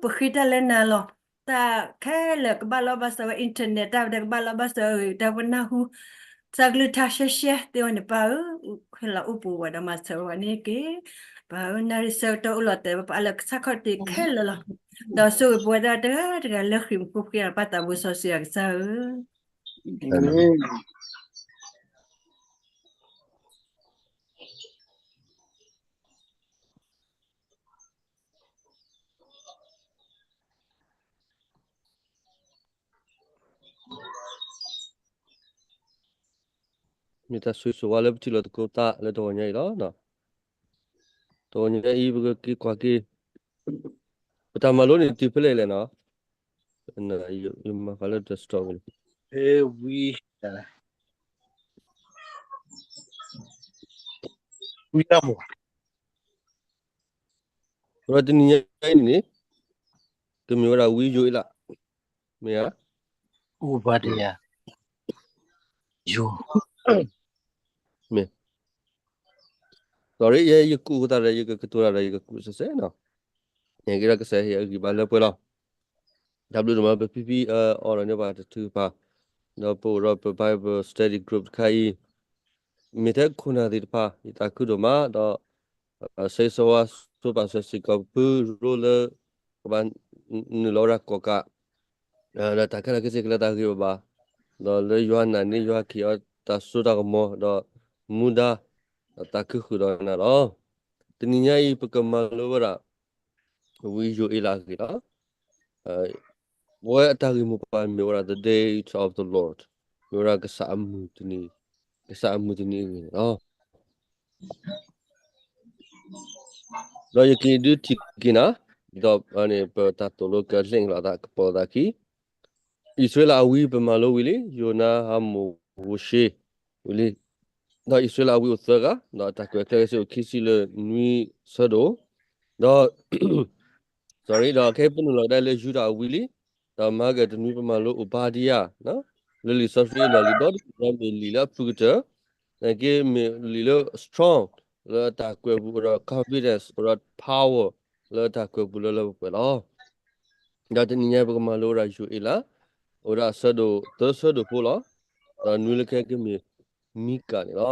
ပဃ့တၢ်လၢနၤလီၤ. တၢ်ခဲလၢာ်ကဘၣ်လီၤဘၣ်စၢၤဝဲ internet တၢ်ဝဲဒၣ်ကဘၣ်လီၤဘၣ်စၢၤအဂ့ၤ တၢ်ပနၢ်ဟူ သးကလုၢ်ထါရှဲရှဲသ့ဝဲန့ၣ် ပၢ်ဧၢ, ဟဲလီၤအိၣ်ပူၤဝဲဒီးမၤစၢၤဝဲန့ၣ်က့ၤ ပၢ်ဧၢ, နၣ်ရံၣ်ဆၢကတီၢ်အိၣ်လီၤတဲာ် ပပာ်လၢကစၢ်ခီၣ်ထံးခဲလၢာ်လီၤ. ဒီးဆိၣ်ဂ့ၤပဝဲဒၣ်တဂၤတဂၤလၢဃံးမူခိၣ်ဃ့လီၤ ပၢ်သးဘိစီဆှံအကစၢ်ဧၢ. မ့ၢ်တၢ်ဆိၣ်ဂ့ၤဆိၣ်ဝါလၢပထံၣ်လိာ်သကိးသးလၢ တဂီၤညါအံၤလီၤ. တဂီၤညါအံၤ ပကက့ၤကွၢ်က့ၤ ပတၢ်မၤလိန့ၣ်တုၤဖဲလဲၣ်လဲၣ်နီၤ. ယမၤဃာ်လၢ desktop န့ၣ် ဝံ ဝံတၢ်မိၢ် ဒီးတနံၤညါအံၤန့ၣ် ကမ့ၢ်ဝဲဒၣ်ဝံယိၤအ့လး မ့ၢ်ဧါ. အိၣ်ဘၣ်ဒံးဧါ. ယိၤ မ့ၢ် sorry ယဲယကူးအဃိသတးဒီး ယကကတိၤတၢ်ဒီး ယကကူးစဲစဲနီၤ. န့ၣ်က့ဒီးကစၢ်ယွၤဟ့ၣ်အဂံၢ်ဘါလၢပှဲၤလီၤ. တၢ်ဘျုးဒိၣ်မး ပဖံဖံအီၤဒီးန့ၢ်ဘၣ်တထုကဖၣ်, ဒီးပအိၣ်ဒီးပ Bible study group တခါအံၤ မ့ၢ်ထဲခိၣ်နၢ်သ့ၣ်တဖၣ် ယသးခုဒိၣ်မး ဒီး ဆၢဂ့ၤဆၢဝါဆိပာ်စၢၤစ့ၢ်ကီး ပဖုရိလၢ ကဘၣ်နုာ်လီၤဝဲဒၣ်ကီၢ်ကး ဒီးတၢ်ခဲလၢာ်ခဲဆ့ကလဲၤတၢ်ဂ့ၤဘၣ်ဘၣ်, ဒီးလၢယွၤနာ်န့ၢ်ယွၤခ့ၣ်အီၤတၢ်စိတၢ်ကမီၤ ဒီးမူဒါ သးခုဃုာ်ဒီးနၤလီၤ. တနံၤညါအံၤ ပကမၤလိဝဲဒၣ် ဝံယိၤအ့လးအဂ့ၢ်လီၤ. ပဝဲအတၢ်ဂ့ၢ်မိၢ်ပှၢ်မ့ၢ်ဝဲဒၣ် the day of the Lord မ့ၢ်ဝဲဒၣ်ကစၢ်အမုၢ်တနံၤ, ကစၢ်အမုၢ်တနံၤအဂ့ၢ်န့ၣ်လီၤ. ဒီးယက့ၤဒုးထံၣ်က့ၤနၤ, ဒီးန့ၣ် ပတၢ်သိၣ်လိကလဲၣ်ကလီၤသးကပီၤသးခံ အံၣ်စရ့လးအဝံပမၤလိဝံၤလံ, ယိၤနါ ဟါမိၣ် မိၤၡ့ ဝံၤလံ. ဒီးအံၣ်စရ့လးအဝံအိၣ်သၢဂၤ, ဒီးအတၢ်ကွဲးအကျဲကစ့အိၣ်ခံဆံလၢနွံဆၢဒိၣ်, ဒီး sorry ဒီးခဲအံၤပနုာ်လီၤကဒါလၢယူဒၤအဝံလံ, ဒီးမဟါကတနွံပမၤလိအိၣ်ဘါဒံယၤ လၢလံာ်စီဆှံအလီၢ်လံၤဒီတကတီၢ် မ့ၢ်လံာ်လၢအဖုၣ်ကတၢၢ်, နာ်က့မ့ၢ်လံာ်လၢ strong လၢအတၢ်ကွဲးပူၤအိၣ်ဒီး confidence အိၣ်ဒီး power လၢအတၢ်ကွဲးပူၤလၢလၢပှဲၤပှဲၤလီၤ. ဒီးတနံၤညါပကမၤလိဝဲဒၣ်ယိၤအ့လး, အိၣ်ဝဲဒၣ်အဆၢဒိၣ်သၢဆၢဒိၣ်ဖိလီၤ. ဒီးနွံလၢခဲကမ့ၢ်မံကၤန့ၣ်လီၤ.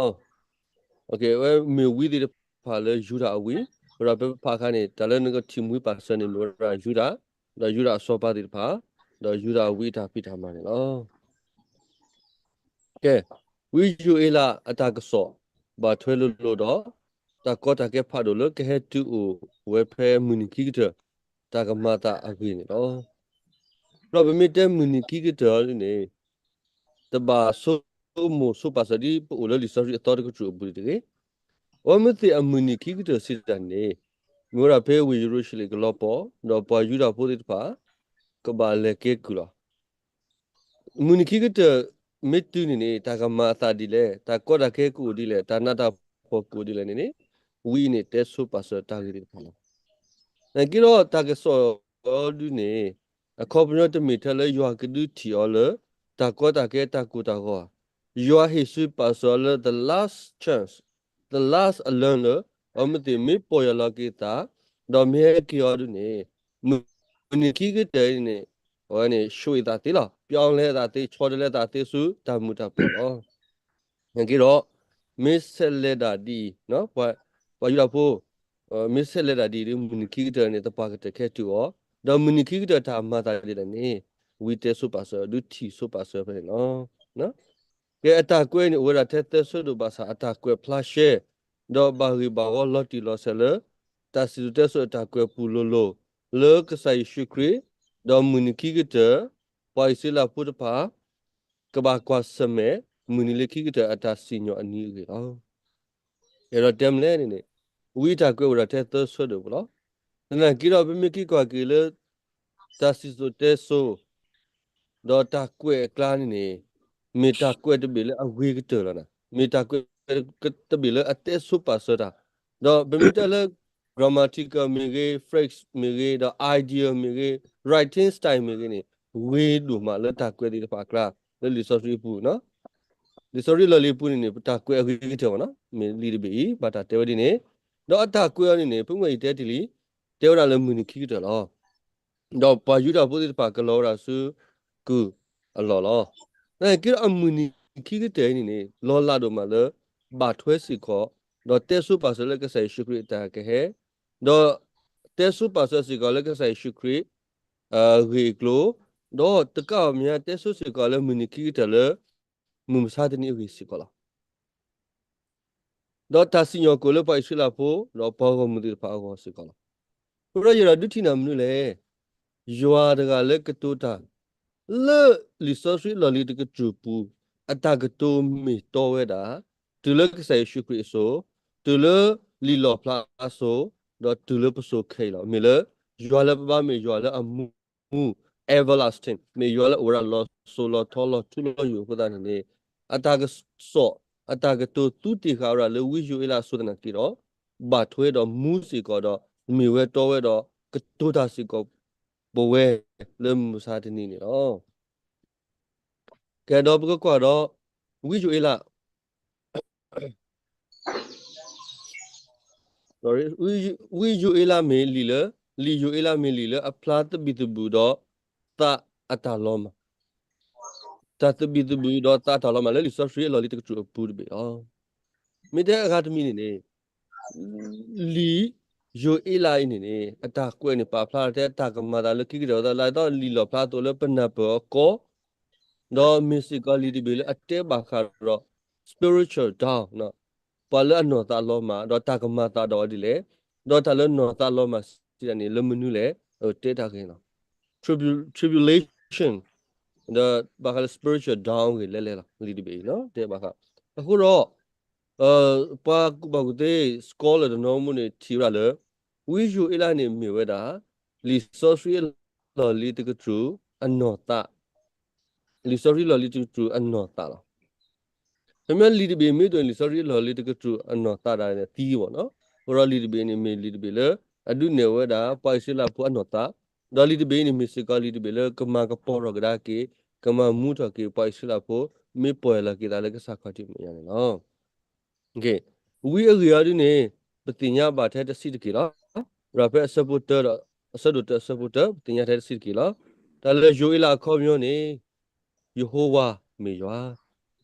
အဝဲမ့ၢ်ဝံသ့ၣ်တဖၣ်လၢယူဒၤအဝံ, ဒီးပဖးအခါန့ၣ် တၢ်လၢနကထံၣ်မှံပာ်စၢၤန့ၣ် မ့ၢ်ဝဲဒၣ်ယူဒၤ, ဒီးယူဒၤအစီၤပၤသ့ၣ်တဖၣ်, ဒီးယူဒၤအဝံအတၢ်ဖံးတၢ်မၤန့ၣ်လီၤ. ကဲ, ဝံယိၤအ့လးအတၢ်ကစီၣ် ဘၣ်ထွဲလိၤလိၤဒီး တၢ်ကီတၢ်ခဲဖးဒိၣ်လၢကဟဲတုၤအိၣ်ဝဲဖဲမုၢ်နံၤခံကတၢၢ် တၢ်ကမၤအသးအဂ့ၢ်န့ၣ်လီၤ. ဒီးပမ့ၢ်တဲမုၢ်နံၤခံကတၢၢ်န့ၣ် တဘၣ်ဆိကမိၣ်ဆိပာ်စၢၤဒ်ပအိၣ်လၢလံာ်စီဆှံအသီတကတြူၢ်အပူၤန့ၣ်တဂ့ၤ. အဝဲမ့ၢ်သ့ၣ်အမုၢ်နံၤခံကတၢၢ်စံးတၢ်န့ၣ် မ့ၢ်ဝဲဒၣ်ဖဲဝ့ၢ်ယရူၤၡလ့ၣ်ကလီၤပှီၢ် ဒီးပှၤယူဒၤဖိသ့ၣ်တဖၣ် ကဘၣ်လဲၤကဲကုၢ်လီၤ. မုၢ်နံၤခံကတၢၢ်မ့ၢ်တုၤန့ၣ်န့ၣ် တၢ်ကမၤအသးဒ်လဲၣ်, တၢ်ကီတၢ်ခဲကအိၣ်ဒ်လဲၣ်, တၢ်နးတၢ်ဖှီၣ်ကအိၣ်ဒ်လဲၣ်န့ၣ်န့ၣ် ဝံအံၤန့ၣ်တဲဆိပာ်စၢၤတၢ်ဂ့ၢ်သ့ၣ်တဖၣ်လီၤ. နာ်က့ဒီးတၢ်ကစီၣ်ဒုန့ၣ် အခီပညီတမ့ၢ်ထဲလၢယွၤကဒုးထံၣ်အီၤလၢ တၢ်ကီတၢ်ခဲတၢ်ကိၢ်တၢ်ဂီၤ, ယွၤဟ့ၣ်စံးပာ်စၢၤအီၤလၢ the last chance, the last learn လၢ အဝဲမ့ၢ်သ့ၣ်မ့ၢ်ပီၢ်ယၢ်လီၤက့ၤသး, ဒီးမ့ၢ်ဟဲက့ၤအီၤဒုန့ၣ် မုၢ်နံၤခံကတၢၢ်အံၤန့ၣ် အဝဲန့ၣ် ရွှေ့ သးသ့လီၤ, ပြောင်းလဲ သးသ့, ဆီတလဲသးသ့ဆူတၢ်မုာ်တၢ်ပၢၤလီၤ. နာ်က့ဒီး မ့ၢ်ဆဲးလဲၤဒၣ်ဒ်အံၤ, ပှၤယူဒၤဖိ မ့ၢ်ဆဲးလဲၤဒၣ်ဒ်အံၤဒီး မုၢ်နံၤခံကတၢၢ်န့ၣ် သပှၢ်ကတၢၢ်ခဲတုၤအီၤ, ဒီးမုၢ်နံၤခံကတၢၢ်တၢ်မၤသးဒ်လဲၣ်န့ၣ် ဝံတဲဆိပာ်စၢၤ ဒုးထံၣ်ဆိပာ်စၢၤဖဲန့ၣ်လီၤ. ကဲ အတၢ်ကွဲးန့ၣ် အိၣ်ဝဲဒၣ်ထဲသၢဆၢဒိၣ်ဘၣ်ဆၣ် အတၢ်ကွဲးဖျါရှဲ ဒီးဘၣ်ဂ့ၢ်ဘၣ်ဂီၤလီၤတံၢ်လီၤဆဲးလၢ တၢ်စံၣ်စိၤတဲစိၤအတၢ်ကွဲးပူၤလိၤလိၤ လၢကစၢ်ယ့ၣ်ၡူးခရံာ် ဒီးမုၢ်နံၤခံကတၢၢ် ပှၤအံၣ်စရ့လးဖိတဖၣ် ကဘၣ်ကွၢ်ဆၢၣ်မဲာ် မုၢ်နံၤလၢခံကတၢၢ်အတၢ်စံၣ်ညီၣ်အနံၤအဂ့ၢ်လီၤ. အဲၣ်ဒိးတဲမလဲၣ်န့ၣ်န့ၣ် ဝံတၢ်ကွဲးအိၣ်ဒၣ်ထဲသၢဆၢဒိၣ်ဖိလီၤ. သနာ်က့ဒီး ပမ့ၢ်က့ၤကွၢ်က့ၤလၢ တၢ်စံၣ်စိၤတဲစိၤ ဒီးတၢ်ကွဲးအကျါန့ၣ်န့ၣ် မ့ၢ်တၢ်ကွဲးတဘ့ၣ်လၢအဂ့ၤကတၢၢ်လီၤနၤ, မ့ၢ်တၢ်ကွဲးတဘ့ၣ်လၢအတဲဆိပာ်စၢၤတၢ်, ဒီးပမ့ၢ်တဲလၢ grammatical မ့ၢ်ဂ့ၤ, phrase မ့ၢ်ဂ့ၤ, ဒီး idea မ့ၢ်ဂ့ၤ, writing style မ့ၢ်ဂ့ၤန့ၣ် ဂ့ၤဒိၣ်မးလၢတၢ်ကွဲးသ့ၣ်တဖၣ်အကျါ လၢလံာ်စီဆှံအပူၤ, လံာ်စီဆှံလီၢ်လံၤအပူၤန့ၣ်န့ၣ် ပတၢ်ကွဲးအဂ့ၤကတၢၢ်မ့ၢ်နီၤ, မ့ၢ်လံာ်တဘ့ၣ်အံၤ ဘၣ်တၢ်တဲဝဲဒ်န့ၣ်, ဒီးအတၢ်ကွဲးအီၤန့ၣ်န့ၣ် ဖုမွဲၢ်အံၤတဲတ့ၢ်လံ, တဲဝဲဒၣ်လၢမုၢ်နံၤခံကတၢၢ်လီၤ. ဒီးပှၤယူဒၤဖိသ့ၣ်တဖၣ်ကလီၤဝဲဒၣ်ဆူကုၢ်အလီၢ်လီၤ. နာ်က့ဒီးအမုၢ်နံၤခံကတၢၢ်အံၤန့ၣ်န့ၣ် လီၤလးဒိၣ်မးလၢ ဘၣ်ထွဲစ့ၢ်ကီး ဒီးတဲဆိပာ်စၢၤလၢကစၢ်ယ့ၣ်ၡူးခရံာ်အတၢ်ကဟဲ, ဒီးတဲဆိပာ်စၢၤစ့ၢ်ကီးလၢကစၢ်ယ့ၣ်ၡူးခရံာ် ဂ့ၢ်အကျိၤ, ဒီးတကးဘၣ်မ့ၢ်တဲဆိစ့ၢ်ကီးလၢမုၢ်နံၤခံကတၢၢ်လၢ မုၢ်မဆါတနံၤအဂ့ၢ်စ့ၢ်ကီးလီၤ. ဒီးတၢ်စံၣ်ညီၣ်ကွီၢ်လၢပှၤအံၣ်စရ့လးဖိ ဒီးပှၤဂီၢ်မုၢ်သ့ၣ်တဖၣ်အဂီၢ်စ့ၢ်ကီးလီၤ. အဃိဒီးယအဲၣ်ဒိးဒုးထံၣ်န့ၢ်မနုၤလဲၣ်. ယွၤတဂၤလၢကတိၤတၢ် လၢလံာ်စီဆှံအလီၢ်လံၤတကတြူၢ်ပူၤ အတၢ်ကတိၤမ့ၢ်တီဝဲဒၣ် တုၤလၢကစၢ်ယ့ၣ်ၡူးခရံာ်အစိၤ, တုၤလၢလံာ်လီၣ်ဖျါအစိၤ, ဒီးတုၤလၢပစိၤခဲအံၤလီၤ. မ့ၢ်လၢ ယွၤလၢပဘါမ့ၢ်ယွၤလၢအမူ everlasting မ့ၢ်ယွၤလၢအိၣ်ဝဲဒၣ်လီၤစိၤလီၤထီလီၤထူလီၤယိာ်အဃိသတးန့ၣ်န့ၣ် အတၢ်ကစီၣ် အတၢ်ကတိၤသူတ့ၢ်ဃာ်ဝဲဒၣ်လၢဝံယိၤအ့လးအစိၤသနာ်က့ဒီး ဘၣ်ထွဲဒီးမူစ့ၢ်ကီးဒီး မ့ၢ်ဝဲတီဝဲဒီး ကတိၤတၢ်စ့ၢ်ကီး ပဝဲလၢမုၢ်မဆါတနံၤန့ၣ်လီၤ. ကဲဒီးပကကွၢ်ဒီး ဝံယိၤအ့လး ဝံယိၤအ့လးမ့ၢ်လံာ်လၢ လံာ်ယိၤအ့လးမ့ၢ်လံာ်လၢအဖျါသဘံၣ်သဘုၣ်ဒီးသးအတၢ်လီၤမၢ်, တၢ်သဘံၣ်သဘုၣ်ဒီးသးအတၢ်လီၤမၢ်လၢလံာ်စီဆှံအလီၢ်လံၤတကတြူၢ်အပူၤတဘ့ၣ်လီၤ. မ့ၢ်တဲအဂၤတမံၤန့ၣ်န့ၣ် လံာ်ယိၤအ့လးအံၤန့ၣ်န့ၣ် အတၢ်ကွဲးန့ၣ် ပာ်ဖျါထဲအတၢ်ကမၤအသးလၢခံကတၢၢ်အသး လၢအသိးလံာ်လီၣ်ဖျါအသိးလၢပနၢ်ပၢၢ်အီၤကီး ဒီးမ့ၢ်စ့ၢ်ကီးလံာ်တဘ့ၣ်လၢအတဲဘၣ်ဃးဒီး spiritual down ပှၤလၢအနီၢ်သးလီၤမၢ် ဒီးတၢ်ကမၤသးဒီးအီၤဒ်လဲၣ်, ဒီးတၢ်လၢနီၢ်သးလီၤမၢ်စံးတၢ်န့ၣ် လၢမနုၤလဲၣ်, အတဲတၢ်ဂ့ၢ်လီၤ. Tribul- tribulation ဒီးဘၣ်ဃးလၢ spiritual down ဂ့ၢ်လဲၤလဲၤလီၤ လံာ်တဘ့ၣ်အံၤ တဲဘၣ်ဃး. အဃိဒီး ပှၤကူၣ်ဘၣ်ကူၣ်သ့ scholar တနီၤမူန့ၣ်ထံၣ်ဝဲဒၣ်လၢ ဝံယိၤအ့လးန့ၣ်မ့ၢ်ဝဲဒၣ် လံာ်စီဆှံအလီၢ်လံၤတကတြူၢ်အနီၢ်သး, လံာ်စီဆှံလီၢ်လံၤတကတြူၢ်အနီၢ်သးလီၤ. ခီပညီလံာ်တဘ့ၣ်မ့ၢ်တအိၣ်န့ၣ် လံာ်စီဆှံလီၢ်လံၤတကတြူၢ်အနီၢ်သးဒၣ်န့ၣ်သံဘၣ်နီၤ. အဃိဒီးလံာ်တဘ့ၣ်န့ၣ်မ့ၢ်လံာ်တဘ့ၣ်လၢ အဒုးနဲၣ်ဝဲဒၣ် ပှၤအံၣ်စရ့လးဖိအနီၢ်သး, ဒီးလံာ်တဘ့ၣ်အံၤန့ၣ်မ့ၢ်စ့ၢ်ကီးလံာ်တဘ့ၣ်လၢကမၤကပီၤထီၣ်ကဒါက့ၤ, ကမၤမူထီၣ်က့ၤပှၤအံၣ်စရ့လးဖိ မ့ၢ်ပီၢ်ယၢ်လီၤက့ၤသးလၢကစၢ်ခီၣ်ထံးမဲာ်ညါန့ၣ်လီၤ. ဝံအဂ့ၢ်အီၤဒ်န့ၣ် ပသ့ၣ်ညါဘၣ်ထဲတဆံးတက့ၢ်လီၤ. ရၤဖဲအဆၢဖိတၢဒီး အဆၢဒိၣ်တၢအဆၢဖိတၢ ပသ့ၣ်ညါထဲတဆံးတက့ၢ်လီၤ. တၢ်လၢယိၤအ့လးအခီပညီန့ၣ် ယဟိဝၤမ့ၢ်ယွၤ,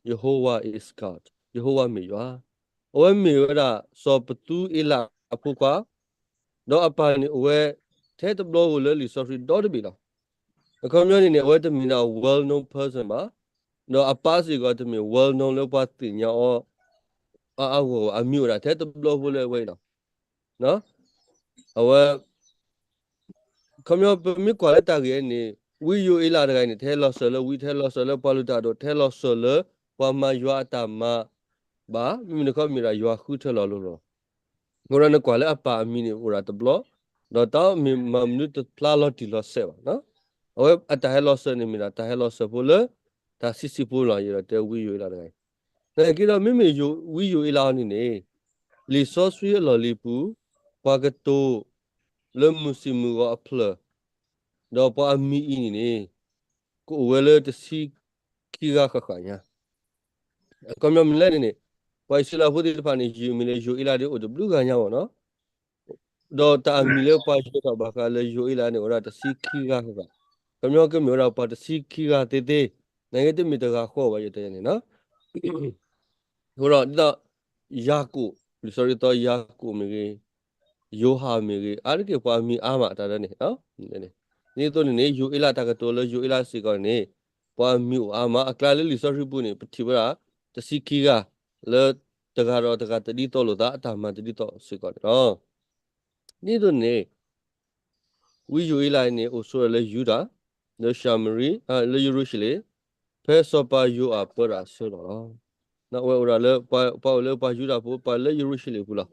ယဟိဝၤ is God, ယဟိဝၤမ့ၢ်ယွၤ, အဝဲမ့ၢ်ဝဲဒၣ်စီၤပသူအ့လးအဖိခွါ, ဒီးအပၢ်န့ၣ်အိၣ်ဝဲထဲတဘျီဧိၤလၢလံာ်စီဆှံဒီတဘ့ၣ်လီၤ. အခီပညီန့ၣ်န့ၣ် အဝဲတမ့ၢ်ဒၣ် well known person ဘၣ်, ဒီးအပၢ်စ့ၢ်ကီးတမ့ၢ် well known လၢပှၤသ့ၣ်ညါအီၤ အါအါဂီၢ်ဂီၢ် အမံၤအိၣ်ဒၣ်ထဲတဘျီဖိလၢအဝဲအံၤလီၤ. အဝဲ ခီပညီပမ့ၢ်ကွၢ်လၢတၢ်ဂ့ၢ်အံၤန့ၣ် ဝံယိၤအ့လးတဂၤအံၤန့ၣ် ထဲလီၤစၢၤလၢဝံ, ထဲလီၤစၢၤလၢပှၤလုၢ်တၢ်ဒိၣ်, ထဲလီၤစၢၤလၢပှၤမၤယွၤအတၢ်မၤဘၣ်, မ့မ့ၢ်တခီမ့ၢ်ဒၣ်ယွၤဃုထၢလီၤလိၤလီၤ. အဃိဒီးနကွၢ်လၢအပၢ်အမံၤန့ၣ်အိၣ်ဒၣ်တဘျီ, ဒီးတၢ်မ့ၢ်မၤမနုၤတဖျါလီၤတံၢ်လီၤဆဲးဘၣ်. အဝဲအတၢ်ဟဲလီၤစၢၤန့ၣ်မ့ၢ်ဒၣ်တၢ်ဟဲလီၤစၢၤဖိလၢ တၢ်ဆံးဆံးဖိလီၤ ယအဲၣ်ဒိးတဲဝံယိၤအ့လးတဂၤအံၤ. နာ်က့ဒီးမ့မ့ၢ်ယိၤ, ဝံယိၤအ့လးအံၤန့ၣ်န့ၣ် လံာ်စီဆှံအလီၢ်လံၤပူၤ ပှၤကတိၤလၢမုၢ်ဆ့ၣ်မုၢ်ဂီၤအဖျၢၣ် ဒီးပှၤအမံၤအံၤန့ၣ်န့ၣ် ကအိၣ်ဝဲလၢတဆံခံဂၤဃၣ်ဃၣ်ညါ. အခီပညီမနုၤလဲၣ်န့ၣ်န့ၣ် ပှၤအံၣ်စရ့လးဖိသ့ၣ်တဖၣ်န့ၣ် ယုၢ်မံၤလၢယိၤအ့လးဒ်အိၣ်တဘျုးဂၤညါမ့ၢ်နီၤ. ဒီးတၢ်အမံၤလၢပှၤယုၢ်ထီၣ်ဘၣ်ဃးလၢယိၤအ့လးန့ၣ် အိၣ်ဝဲဒၣ်တဆံခံဂၤဃၣ်ဃၣ်. အခီပညီကမ့ၢ်ဝဲဒၣ်ပှၤတဆံခံဂၤသ့သ့, နာ်က့တမ့ၢ်တဂၤဃီဘၣ်ယတဲန့ၣ်နီၤ. အဃိဒီးဒ်သိး ယၤကိာ်, လံာ်စီဆှံသီယၤကိာ်မ့ၢ်ဂ့ၤ, ယိၤဟၣ်မ့ၢ်ဂ့ၤ, အါတက့ၢ်ပှၤအမံၤအါမးတၢ်ဒ်န့ၣ်, ဒ်သိးန့ၣ်န့ၣ် ယိၤအ့လးတၢ်ကတိၤလၢယိၤအ့လးစ့ၢ်ကီးန့ၣ် ပှၤအမံၤအိၣ်အါမး အကျါလၢလံာ်စီဆှံပူၤန့ၣ် ပထံၣ်ဝဲဒၣ် တဆံခံဂၤ လၢတဂၤဒီးတဂၤတဒ်သိးလိာ်သး အတၢ်မၤတဒ်သိးစ့ၢ်ကီးန့ၣ်လီၤ. ဒ်သိးန့ၣ် ဝံယိၤအ့လးအံၤန့ၣ် အိၣ်ဆိးဝဲလၢယူဒၤ, လၢၡၤမရံ, လၢယရူၤၡလ့ၣ်, ဖဲစီၤပၤယိၤအၤပၢတၢ်အဆၢလီၤလီၤ. အဝဲအိၣ်ဒၣ်လၢ ပှၤအိၣ်လၢပှၤယူဒၤဖိ ပှၤလၢယရူၤၡလ့ၣ်ပူၤလီၤ.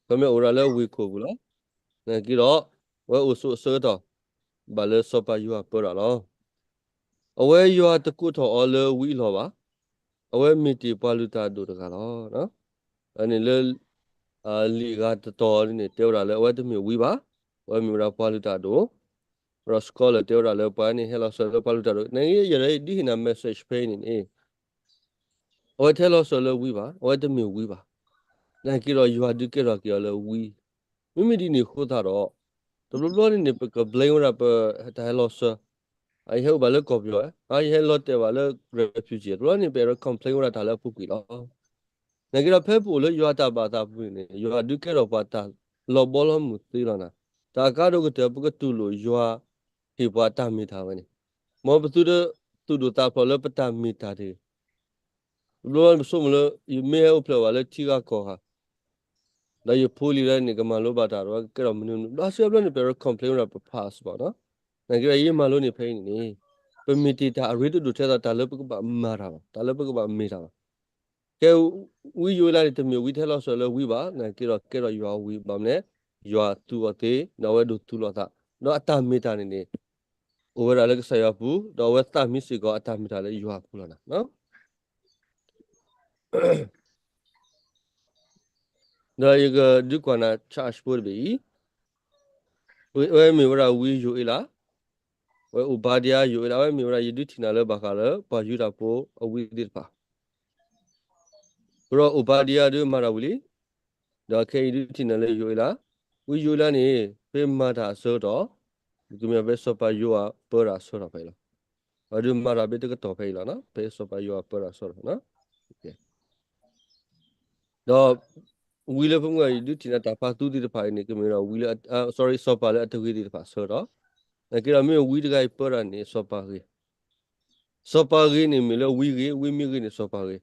ခီမ့ၢ်အိၣ်ဒၣ်လၢဝ့ၢ်ခိၣ်ပူၤလီၤ. နာ်က့ဒီး အဝဲအိၣ်ဆိးအဆၢကတီၢ် ဘၣ်လၢစီၤပၤယိၤအၤပၢတၢ်လီၤ. အဝဲယွၤတကိးထီၣ်အီၤလၢဝံအလီၢ်ဘၣ်. အဝဲမ့ၢ်တ့ၢ်ပှၤလုၢ်တၢ်အဒိၣ်တဂၤလီၤ. န့ၣ်လၢ လံာ်ဂၤတတီၤန့ၣ် တဲဝဲဒၣ်လၢအဝဲတမ့ၢ်ဝံဘၣ်, အဝဲမ့ၢ်ဝဲဒၣ်ပှၤလုၢ်တၢ်အဒိၣ်, ဒီး scholar တဲဝဲဒၣ်လၢပှၤန့ၣ်ဟဲလီၤစၢၤလၢပှၤလုၢ်တၢ်အဒိၣ်, နာ်က့ယဲဒၣ်ဒ်ဟ့ၣ်နၤ message ဖဲအံၤန့ၣ်န့ၣ် အဝဲတဟဲလီၤစၢၤလၢဝံဘၣ်, အဝဲတမ့ၢ်ဝံဘၣ်, နာ်က့ဒီးယွၤဒုးကဲထီၣ်က့ၤအီၤလၢဝံ, မ့မ့ၢ်ဒ်န့ၣ်အဃိသတးဒီး တဘျီဘျီန့ၣ်န့ၣ် ပက blame ဝဲဒၣ်ပတၢ်ဟဲလီၤစၢၤ, အယဟဲအိၣ်ဘၣ်လၢကီၢ်ပယီၤ, အယဟဲလီၤတဲာ်ဘၣ်လၢ refugee, တဘျီန့ၣ် ပအဲၣ်ဒိး complain ဝဲဒၣ်တၢ်လၢအပူၤကွံာ်လီၤ. နာ်က့ဒီး ဖဲပအိၣ်လၢယွၤအတၢ်ဘၣ်သးပူၤန့ၣ်န့ၣ် ယွၤဒုးကဲထီၣ်ပှၤတၢ်လီၤဘီလီၤမုၢ်သ့လီၤနၤ. တၢ်အကါဒိၣ်ကတၢၢ် ပကတူၢ်လိာ်ယွၤဟ့ၣ်ပှၤတၢ်မ့ၢ်တၢ်ဝဲန့ၣ်, မ်ပသုတသူၣ်ဒိၣ်သးဖျိးလၢပတၢ်မ့ၢ်တၢ်တဂ့ၤ. တဘျီဘျီန့ၣ် ပဆိကမိၣ်လၢ ယမ့ၢ်ဟဲအိၣ်ဖျဲၣ်ဘၣ်လၢထံဂၤကီၢ်ဂၤ ဒီးယဖိလံၤလၢန့ၣ် ကမၤလိဘၣ်တၢ်ဒီး ကကဲထီၣ်မနုၤမနုၤ, ဒီးစံးဘျီန့ၣ် ပအဲၣ်ဒိး complain ဝဲဒၣ်ပ past ဘၣ်နီၤ. နာ်က့ဒီး ယမၤလိန့ၢ်ဖဲအံၤန့ၣ်န့ၣ် ပမ့ၢ်တ့ၢ်တၢ်အရ့တဒိၣ်ထဲသိး တၢ်လၢပကဘၣ်မၤတၢ်ဘၣ်, တၢ်လၢပကဘၣ်မ့ၢ်တၢ်ဘၣ်. ကဲ ဝံယိၤအ့လးန့ၣ် တမ့ၢ်ဝံထဲလီၤစၢၤလၢဝံဘၣ်, နာ်က့ဒီး ကဲထီၣ်ယွၤအဝံဘၣ်မနုၤလဲၣ်, ယွၤသူအီၤသ့, ဒီးအဝဲဒိးသူလီၤအသး, ဒီးအတၢ်မ့ၢ်တၢ်န့ၣ်န့ၣ် အိၣ်ဝဲဒၣ်လၢကစၢ်ယွၤအပူၤ, ဒီးအဝဲသးမံစ့ၢ်ကီးအတၢ်မ့ၢ်တၢ်လၢယွၤအပူၤလီၤနၤ. ဒီးယကဒုးကွၢ်နၤ charge ဖိတဘ့ၣ်အံၤ, အဝဲမ့ၢ်ဝဲဒၣ်ဝံယိၤအ့လး, ဝဲအိၣ်ဘါဒံယါယိၤအ့လး, အဝဲမ့ၢ်ဝဲဒၣ် ယဒုးထံၣ်နၤလၢဘၣ်ဃးလၢပှၤယူဒၤဖိအဝံသ့ၣ်တဖၣ်, ဒီးအိၣ်ဘါဒံယါဒုးမၤတၢ်ဝံၤလံ, ဒီးခဲအံၤဒုးထံၣ်နၤလၢယိၤအ့လး, ဝံယိၤအ့လးန့ၣ် ဖဲမၤတၢ်အဆၢကတီၢ်, ကမ့ၢ်ဖဲစီၤပၤယိၤအၤပၢတၢ်အဆၢကတီၢ်ဖဲအံၤလီၤ. အဒုးမၤတၢ်ဖဲတကတီၢ်ဖဲအံၤလီၤ, ဖဲစီၤပၤယိၤအၤပၢတၢ်အဆၢကတီၢ် ဒီးဝံလၢဖဲမုၢ်ဂီၤ ယဒုးထံၣ်နၤတၢ်ဖးသူသ့ၣ်တဖၣ်အံၤန့ၣ် ကမ့ၢ်ဝဲဒၣ်ဝံလၢ, sorry, စီၤပၤလၢအတဂ့ၤသ့ၣ်တဖၣ်အဆၢကတီၢ်, နာ်က့ဒီးမ့ၢ်ဝံတဂၤအံၤပၢတၢ်န့ၣ် စီၤပၤဂ့ၤ, စီၤပၤဂ့ၤန့ၣ်မ့ၢ်လၢဝံဂ့ၤ, ဝံမ့ၢ်ဂ့ၤန့ၣ်စီၤပၤဂ့ၤ,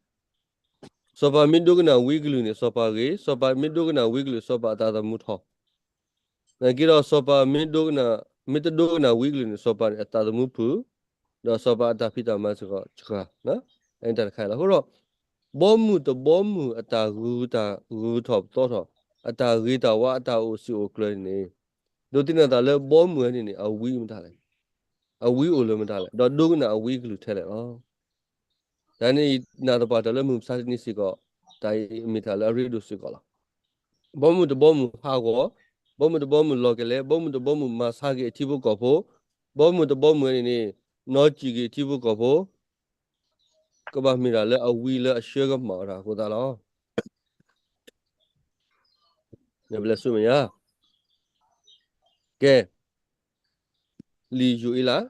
စီၤပၤမ့ၢ်ဒိကနၣ်ဝံကလုၢ်န့ၣ် စီၤပၤဂ့ၤ, စီၤပၤမ့ၢ်ဒိကနၣ်ဝံကလုၢ် စီၤပၤအသးသမူထီၣ် နာ်က့ဒီးစီၤပၤမ့ၢ်ဒိကနၣ်, မ့ၢ်တဒိကနၣ်ဝံကလုၢ်န့ၣ် စီၤပၤန့ၣ်အသးသမူဖုၣ်, ဒီးစီၤပၤအတၢ်ဖံးတၢ်မၤစ့ၢ်ကီးစှၤ, အတၢ်တခါအံၤလီၤ. အဃိဒီး ဘီမုၢ်တဘီမုၢ်အတၢ်ဂုၤတၢ်ဂုၤထီၣ်ပသီထီၣ်, အတၢ်ဂ့ၤတၢ်ဝါ အတၢ်အိၣ်စံာ်အိၣ်ကျၢၤန့ၣ် ဒိးသန့ၤသးလၢဘီမုၢ်ဝဲန့ၣ်န့ၣ် အဝံမတၤလဲၣ်, အဝံအိၣ်လၢမတၤလဲၣ်, ဒီးဒိကနၣ်အဝံကလုၢ်ထဲလဲၣ်လီၤ. တၢ်န့ၣ်နၢ်သပှၢ်တၢၢ်လၢမုၢ်မဆါတနံၤစ့ၢ်ကီး, တၢ်အံၤမ့ၢ်တၢ်လၢအရ့ဒိၣ်စ့ၢ်ကီးလီၤ. ဘီမုၢ်တဘီမုၢ်ဟးဂီၤ, ဘီမုၢ်တဘီမုၢ်လီၤကလဲ, ဘီမုၢ်တဘီမုၢ်မၤဆါက့ၤအထံဖိကီၢ်ဖိ, ဘီမုၢ်တဘီမုၢ်ဝဲန့ၣ်န့ၣ် နီၢ်စံာ်က့ၤအထံဖိကီၢ်ဖိ, ကဘၣ်မ့ၢ်တၢ်လၢအဝံလၢအဆှၢကမၣ်အီၤတၢ်အဃိသတးလီၤ. နဘျဲၣ်ဆူမဲာ်ညါ, ကဲ လံာ်ယိၤအ့လး,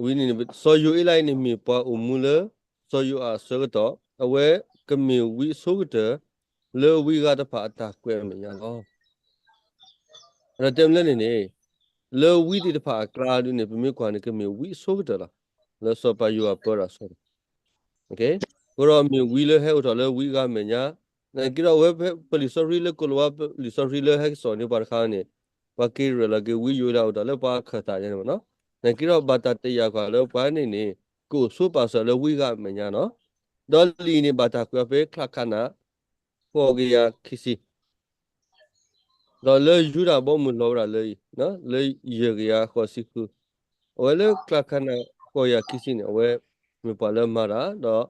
ဝံန့ၣ်န့ၣ် စီၤယိၤအ့လးအံၤန့ၣ်မ့ၢ်ပှၤအိၣ်မူလၢ စီၤယိၤအၤအဆၢကတီၢ်, အဝဲကမ့ၢ်ဝံအဆိကတၢၢ် လၢဝံဂၤတဖၣ်အတၢ်ကွဲးအမဲာ်ညါလီၤ. ဒီးတဲမလဲၣ်န့ၣ်န့ၣ်, လၢဝံသ့ၣ်တဖၣ်အကျါဒုန့ၣ် ပမ့ၢ်ကွၢ်န့ၣ် ကမ့ၢ်ဝံအဆိကတၢၢ်လီၤ. လၢစီၤပၤယိၤအၤပၢတၢ်အဆၢကတီၢ် အဃိဒီးမ့ၢ်ဝံလၢဟဲအိၣ်ထီၣ်လၢဝံအဂၤအမဲာ်ညါ, နာ်က့ဒီးအဝဲဖဲပလံာ်စီဆှံလၢကိၤလၤဝါ လံာ်စီဆှံလၢဟဲကစီၣ်န့ၢ်ပှၤတခါန့ၣ်, ပှၤက့ၤရဲၣ်လီၤက့ၤဝံယိၤအ့လးအိၣ်တၢ်လၢပှၤခၢၣ်သးယါန့ၣ်မ့ၢ်နီၤ, နာ်က့ဒီးဘၣ်တၢ်တယာ်ကွၢ်လၢပှၤန့ၣ်န့ၣ် ကအိၣ်ဆိပာ်စၢၤလၢဝံဂၤအမဲာ်ညါနီၤ, ဒီးလံာ်န့ၣ်ဘၣ်တၢ်ကွဲးအီၤဖဲချၢၣ်ခးနၣ် ဃိးကယၤခံဆံ ဒီးလၢယူဒၤဘီမုၢ်လီၤဝဲဒၣ်လၢအံၤ, လၢယဲၢ်ကယၤဃိးဆံဃု, အဝဲလၢချၢၣ်ခးနၣ်ဃိးကယၤခံဆံန့ၣ် အဝဲမ့ၢ်ပှၤလၢမၤတၢ် ဒီး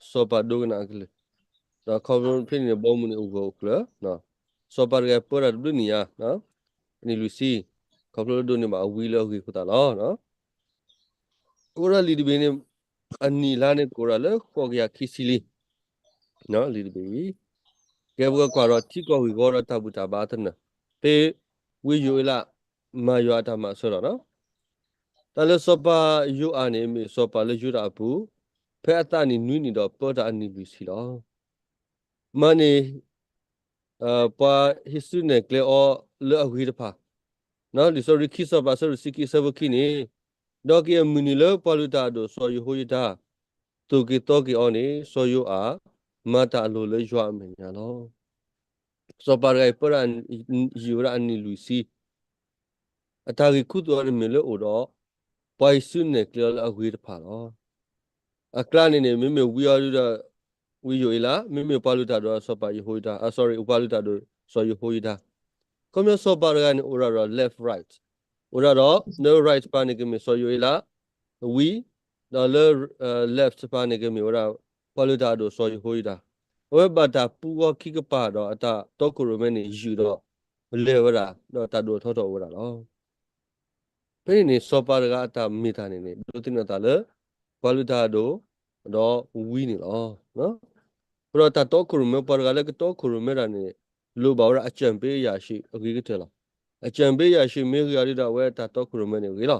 စီၤပၤဒိကနၣ်အကလုၢ်, ဒီးခီဖျိဖဲန့ၣ်န့ၣ် ဘီမုၢ်န့ၣ်အိၣ်ဂၢၢ်အိၣ်ကျၢၤ, စီၤပၤတဂၤပၢတၢ်တဘျုးနံၣ်ညါ, အနံၣ်လွံၢ်ဆံ, ခီဖျိလၢဒိးန့ၢ်ဘၣ်အဝံလၢအဂ့ၤအဃိသတးလီၤ. အဃိဒီးလံာ်တဘ့ၣ်န့ၣ် အနံၣ်အလါန့ၣ်ကအိၣ်ဒၣ်လၢဃိးကယၤခံဆံလံ လံာ်တဘ့ၣ်အံၤ, ကဲပကကွၢ်ဒီးထံကီၢ်ဂ့ၢ်ဝီဒီးတၢ်ဘူၣ်တၢ်ဘါသနၢၣ်, ဖဲဝံယိၤအ့လး မၤယွၤအတၢ်မၤအဆၢကတီၢ်နီၤ, တၢ်လၢစီၤပၤယိၤအၤန့ၣ် မ့ၢ်စီၤပၤလၢယူဒၤအပူၤ, ဖဲအသးနံၣ်နွံနံၣ်ဒီးပၢတၢ်အနံၣ်လွံၢ်ဆံလီၤ. မၤန့ၢ် ပှၤဟံးစုနဲၣ်ကျဲအီၤလၢအဂ့ၤတဖၣ်, လံာ်စီဆှံခံစီၤပၤအဆၢဒိၣ်တဆံခံအဆၢဖိခံန့ၣ်, ဒီးက့ၤအမုၢ်နံၤလၢပှၤလုၢ်တၢ်အဒိၣ်စီၤယဟိယဒၤ သိၣ်က့ၤသီက့ၤအီၤန့ၣ် စီၤယိၤအၤ မၤတၢ်အလိၤလၢယွၤအမဲာ်ညါလီၤ. စီၤပၤတဂၤအံၤပၢတၢ်ယံာ်ဝဲဒၣ်အနံၣ်လွံၢ်ဆံ, အတၢ်ဂ့ၢ်ခူသူၣ်အီၤန့ၣ်မ့ၢ်လၢအိၣ်ဒီး ပှၤဟံးစုနဲၣ်ကျဲအီၤလၢအဂ့ၤတဖၣ်လီၤ. အကျါန့ၣ်န့ၣ် မ့မ့ၢ်ဝံအီၤဒုဒီး ဝံယိၤအ့လး, မ့မ့ၢ်ပှၤလုၢ်တၢ်ဒိၣ်စီၤပၤယဟိယဒၤ, အ sorry, ပှၤလုၢ်တၢ်ဒိၣ်စီၤယဟိယဒၤ, ခီပညီစီၤပၤတဂၤန့ၣ် အိၣ်ဒၣ်ဒီး left right, အိၣ်ဒၣ်ဒီး လၢ right တပၤန့ၣ် ကမ့ၢ်စီၤယိၤအ့လး, ဝံ, ဒီးလၢ left တပၤန့ၣ် ကမ့ၢ်ဝဲဒၣ် ပှၤလုၢ်တၢ်အဒိၣ်စီၤယဟိယဒၤ, အဝဲဘၣ်တၢ်ပူအီၤခံကပၤဒီးအတၢ်တီခိၣ်ရိၣ်မဲန့ၣ် ယုာ်ဒီး လဲၤဝဲဒၣ် ဒီးတၢ်ဒိၣ်ထီၣ်ထီၣ်အိၣ်ဝဲဒၣ်လီၤ. ဖဲန့ၣ်န့ၣ် စီၤပၤတဂၤအတၢ်မ့ၢ်တၢ်န့ၣ်န့ၣ် ဒိးသန့ၤအသးလၢ ပှၤလုၢ်တၢ်အဒိၣ် ဒီးဝံန့ၣ်လီၤ. အဃိဒီးတၢ်တီခိၣ်ရိၣ်မဲ ပှၤတဂၤလၢကတီခိၣ်ရိၣ်မဲတၢ်န့ၣ် လိၣ်ဘၣ်ဝဲဒၣ်အကြံပေးအရာရှိ အဂ့ၤကတၢၢ်လီၤ. အကြံပေးအရာရှိ မ့ၢ်ဂ့ၤအီၤဒုဒီး အဝဲတၢ်တီခိၣ်ရိၣ်မဲန့ၣ်ဂ့ၤလီၤ.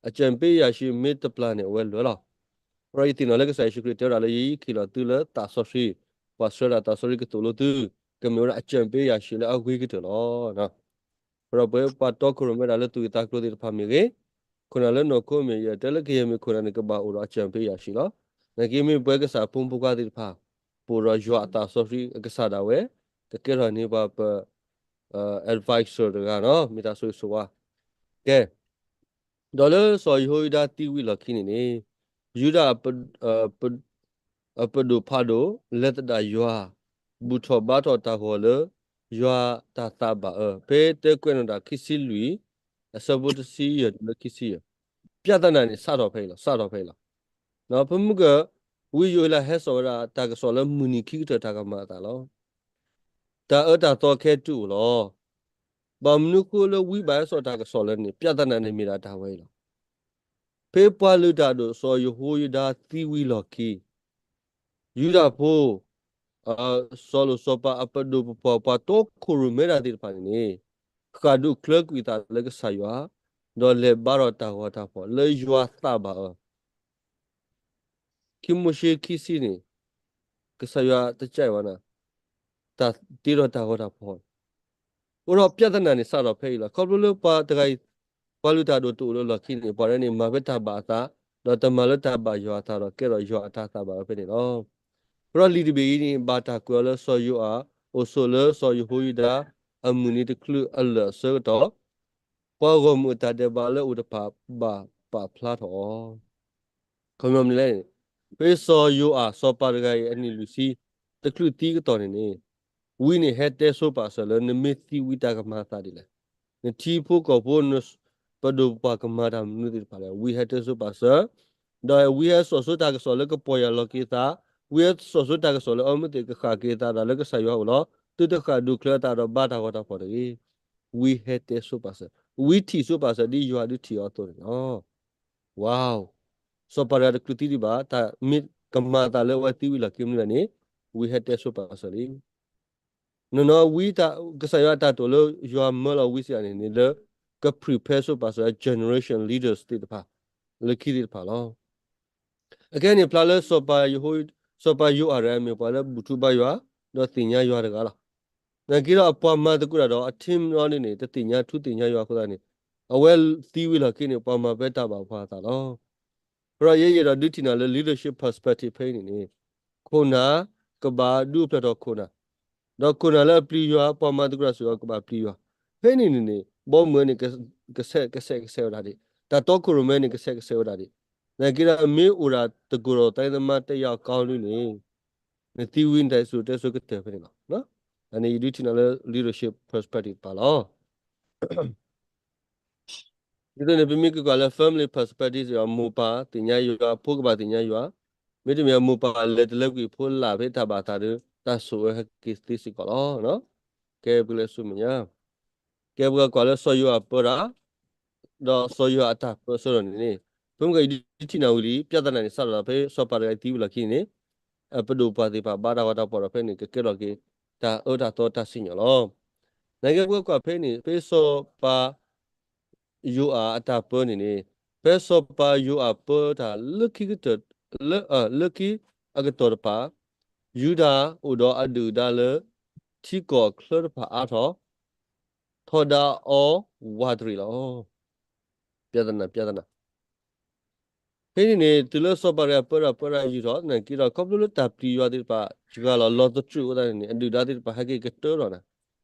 အကြံပေးအရာရှိ မ့ၢ်တပျၢ်န့ၣ် အဝဲလွဲၢ်လီၤ. အဃိဒီးယသ့ၣ်နီၣ်လၢကစၢ်ယ့ၣ်ၡူးခရံာ်တဲဝဲဒၣ်လၢ ယဟဲခ့ၣ်လီၤသုလၢသးစီဆှံ, ပှၤဆှၢဒၣ်သးစီဆှံကသိၣ်လိသု, ကမ့ၢ်ဝဲဒၣ်အကြံပေးအရာရှိလၢအဂ့ၤကတၢၢ်လီၤ. အဃိဒီးပဝဲပှၤတီခိၣ်ရိၣ်မဲဒၣ်လၢသူၣ်ဂ့ၤသးကျိၤသ့ၣ်တဖၣ်မ့ၢ်ဂ့ၤ, ခိၣ်နၢ်လၢနီၢ်ခိမ့ၢ်ဂ့ၤ, တဲလၢကယဲၢ်မ့ၢ်ခိၣ်နၢ်န့ၣ် ကဘၣ်အိၣ်ဒီးအကြံပေးအရာရှိလီၤ. နာ်က့မ့ၢ်ပဝဲကစၢ်အဖိမုၣ်ဖိခွါသ့ၣ်တဖၣ်, ပအိၣ်ဒီးယွၤအသးစီဆှံအကစၢ်ဒၣ်ဝဲ, ကကဲထီၣ်န့ၢ်ပှၤပ advisor တဂၤနီၤ, မ့ၢ်တၢ်ဆိၣ်ဂ့ၤဆိၣ်ဝါ. ကဲ, ဒီးလၢစီၤယဟိယုဒၤသံဝံၤလီၢ်ခံန့ၣ်န့ၣ်, ယူဒၤအပဒိၣ်ဖးဒိၣ် လဲၤသဒၣ်ယွၤ, ဘူၣ်ထီၣ်ဘါထီၣ်တၢ်ဂီၤလၢ ယွၤတၢ်သးဘၣ်အၢ, ဖဲတၢကွဲးနီၣ်တၢ်ခံဆံလွံၢ်, အဆၢဖိတဆံယဲၢ်တုၤလၢခံဆံယဲၢ်, ပြဿနာန့ၣ် စးထီၣ်ဖဲအံၤလီၤ, စးထီၣ်ဖဲအံၤလီၤ. ဖဲမုၢ်က ဝံယိၤအ့လးဟဲစိာ်ဝဲဒၣ်တၢ်ကစီၣ်လၢမုၢ်နံၤခံကတၢၢ်တၢ်ကမၤအသးလီၤ. တၢ်အၢတၢ်သီခဲတုၤအိၣ်လီၤ. ဘၣ်မနုၤဃိလၢဝံဘၣ်ဟဲစိာ်တၢ်ကစီၣ်လၢန့ၣ် ပြဿနာန့ၣ်မ့ၢ်ဒၣ်တၢ်ဝဲအံၤလီၤ. ဖဲပှၤလုၢ်တၢ်ဒိၣ်စီၤယဟိယုဒၤသံဝံၤလီၢ်ခံ, ယူဒၤဖိ စီၤလိၤစီၤပၤအပဒိၣ်ပပှၢ်ပှၤတီခိၣ်ရိၣ်မဲတၢ်သ့ၣ်တဖၣ်န့ၣ်န့ၣ်, ဃၣ်ဒူၣ်ချၢကွံာ်သးလၢကစၢ်ယွၤ, ဒီးလဲၤဘါထီၣ်တၢ်ဂီၤတၢ်ဖီၣ်လၢယွၤသးဘၣ်အၢ ခံမိၤၡ့ခံဆံန့ၣ်, ကစၢ်ယွၤတကးအံၤဘၣ်နၤ, တၢ်တ့ထီၣ်တၢ်ဂီၤတၢ်ဖီၣ်, အိၣ်ဒီးပြဿနာန့ၣ်စးထီၣ်ဖဲအံၤလီၤ. ခီဖျိလၢပှၤတဂၤအံၤ, ပှၤလုၢ်တၢ်ဒိၣ်တအိၣ်လၢလီၢ်ခံန့ၣ် ပှၤတဂၤန့ၣ် မၤဖဲတၢ်ဘၣ်အသး, ဒီးတမၤလၢတၢ်ဘၣ်ယွၤအသးဒီးကဲထီၣ်ယွၤအတၢ်သးဘၣ်အၢဖဲန့ၣ်လီၤ. အဃိဒီးလံာ်တဘ့ၣ်အံၤန့ၣ် ဘၣ်တၢ်ကွဲးအီၤလၢစီၤယိၤအၤ အိၣ်ဆိးလၢစီၤယဟိယုဒၤ အမုၢ်နံၤတချုးအလၢာ်အဆၢကတီၢ် ပှၤဂီၢ်မုၢ်အတၢ်ဒဲးဘးလၢအအိၣ်တဖၣ်ဘၣ်ပာ်ဖျါထီၣ်အီၤ. ခီမီန့ၣ်လဲၣ်, ဖဲစီၤယိၤအၤ စီၤပၤတဂၤအံၤအနံၣ်လွံၢ်ဆံ တချုးသံကတီၢ်န့ၣ်န့ၣ်, ဝံန့ၣ်ဟဲတဲဆိပာ်စၢၤလၢနမ့ၢ်သံဝံတၢ်ကမၤအသးဒ်လဲၣ်. နထံဖိကီၢ်ဖိ နပဒိၣ်ပပှၢ်ကမၤတၢ်မနုၤသ့ၣ်တဖၣ်လဲၣ်. ဝံဟဲတဲဆိပာ်စၢၤ, ဒီးဝံဟဲစိာ်ဆိတၢ်ကစီၣ်လၢကပီၢ်ယၢ်လီၤက့ၤသး, ဝံဟဲစိာ်ဆိတၢ်ကစီၣ်လၢအီမ့ၢ်သ့ၣ်ကဃၣ်က့ၤသးဒီးလၢကစၢ်ယွၤအအိၣ်လီၤ. သုတဃၣ်ဒူၣ်ချၢအသးဒီးဘါတၢ်ဂီၤတၢ်ဖီၣ်တဂ့ၤ. ဝံဟဲတဲဆိပာ်စၢၤ, ဝံထံၣ်ဆိပာ်စၢၤဒ်ယွၤဒုးထံၣ်အီၤအသိးန့ၣ်လီၤ. ဝါ, စီၤပၤတဂၤတချုးသံဒံးဘၣ်, တၢ်မ့ၢ်ကမၤအသးလၢအဝဲသံဝံၤလီၢ်ခံမနုၤလဲၣ်န့ၣ်, ဝံဟဲတဲဆိပာ်စၢၤလံ. နီၢ်နီၢ်ဝံ, ကစၢ်ယွၤအတၢ်တိာ်လၢယွၤမၢလီၤဝံစ့ၢ်ကီးန့ၣ်န့ၣ် လၢက prepare ဆိပာ်စၢၤ generation leaders သ့ၣ်တဖၣ်, လၢခံသ့ၣ်တဖၣ်လီၤ. အခဲအံၤန့ၣ် ဖျါလၢစီၤပၤယိၤအၤ မ့ၢ်ပှၤလၢဘူၣ်ထူဘါယွၤ, ဒီးသ့ၣ်ညါယွၤတဂၤလီၤ. နာ်က့ဒီးအပှၤမၤသကိးတၢ်ဒီးအ team န့ၣ်န့ၣ် တသ့ၣ်ညါထူသ့ၣ်ညါယွၤအဃိသတးန့ၣ်, အဝဲသံဝံၤလီၢ်ခံန့ၣ် ပှၤမၤဖဲတၢ်ဘၣ်ပှၤအသးလီၤ. အဃိဒီးယဲယအဲၣ်ဒိးဒုးထံၣ်နၤလၢ leadership perspective ဖဲအံၤန့ၣ်န့ၣ်, ခိၣ်နၢ်ကဘၣ်ဒုးအိၣ်ဖျဲၣ်ထီၣ်ခိၣ်နၢ်, ဒီးခိၣ်နၢ်လၢအပျံၤယွၤ ပှၤမၤသကိးတၢ်စ့ၢ်ကီးကဘၣ်ပျံၤယွၤ. ဖဲန့ၣ်န့ၣ်န့ၣ် ဘီမုၢ်န့ၣ် ကဆဲးကဆဲးကဆဲးဝဲဒၣ်ဒံး, တၢ်တီခိၣ်ရိၣ်မဲန့ၣ် ကဆဲးကဆဲးဝဲဒၣ်ဒံး. နာ်က့ဒီးမ့ၢ်အိၣ်ဒၣ်တကိးဒီး တိုင်းရင်းသား တယောက်ကောင်း ဒ်န့ၣ်, နသံဝံၤန့ၣ်တၢ်စံၣ်စိၤတဲစိၤကတၢၢ်ဖဲန့ၣ်လီၤ. အန့ၣ်ယဒုးထံၣ်နၤလၢ leadership perspective တဖၣ်လီၤ. ဒ်သိးန့ၣ် ပမ့ၢ်က့ၤကွၢ်လၢ family perspective စ့ၢ်ကီး မိၢ်ပၢ်သ့ၣ်ညါယွၤ, ဖိကဘၣ်သ့ၣ်ညါယွၤ, မ့တမ့ၢ်မိၢ်ပၢ်လဲၤတလၢကွံာ်ဖိလၢ်ဖဲတၢ်ဘၣ်သးဒီး တၢ်ဆိၣ်အၢဟဲက့ၤသ့စ့ၢ်ကီးလီၤ. ကဲပကလဲၤဆူမဲာ်ညါ, ကဲပကကွၢ်လၢစီၤယိၤအၤပၢတၢ် ဒီးစီၤယိၤအၤအတၢ်ပၢဆၢထီၣ်န့ၣ်န့ၣ်, ဖဲမုၢ်ကယဒုးထံၣ်နၤဝံၤလံ, ပြဿနာန့ၣ် စးထီၣ်ဖဲစီၤပၤတဂၤအံၤသံဝံၤလီၢ်ခံန့ၣ်န့ၣ်, အပဒိၣ်ပပှၢ်သ့ၣ်တဖၣ်ဘါတၢ်ဂီၤတၢ်ဖီၣ်ဒီးဖဲန့ၣ် ကကဲထီၣ်က့ၤ တၢ်အၢတၢ်သီတၢ်စံၣ်ညီၣ်လီၤ. နာ်က့ပကကွၢ်ဖဲန့ၣ် ဖဲစီၤပၤယိၤအၤအတၢ်ပၢန့ၣ်န့ၣ်, ဖဲစီၤပၤယိၤအၤပၢတၢ်လၢခံကတၢၢ်, လၢ, လၢခံအကတီၢ်တဖၣ်, ယူဒၤအိၣ်ဒီးအဒုၣ်အဒါလၢ ထံကီၢ်ချၢတဖၣ်အါထီၣ်, ထီဒါအီၤဝးတရံးလီၤ. ပြဿနာ, ပြဿနာ. ဖဲန့ၣ်န့ၣ် တုၤလၢစီၤပၤတဂၤပၢတၢ်ပၢတၢ်ယုၢ်ထီၣ် နာ်က့ဒီး ခီဖျိလၢတၢ်ပျံၤယွၤသ့ၣ်တဖၣ် စှၤလီၤလီၤသတြူးအဃိသတးန့ၣ်န့ၣ် အဒုၣ်ဒါသ့ၣ်တဖၣ်ဟဲက့ၤကတၢၢ်ထီၣ်နၤ,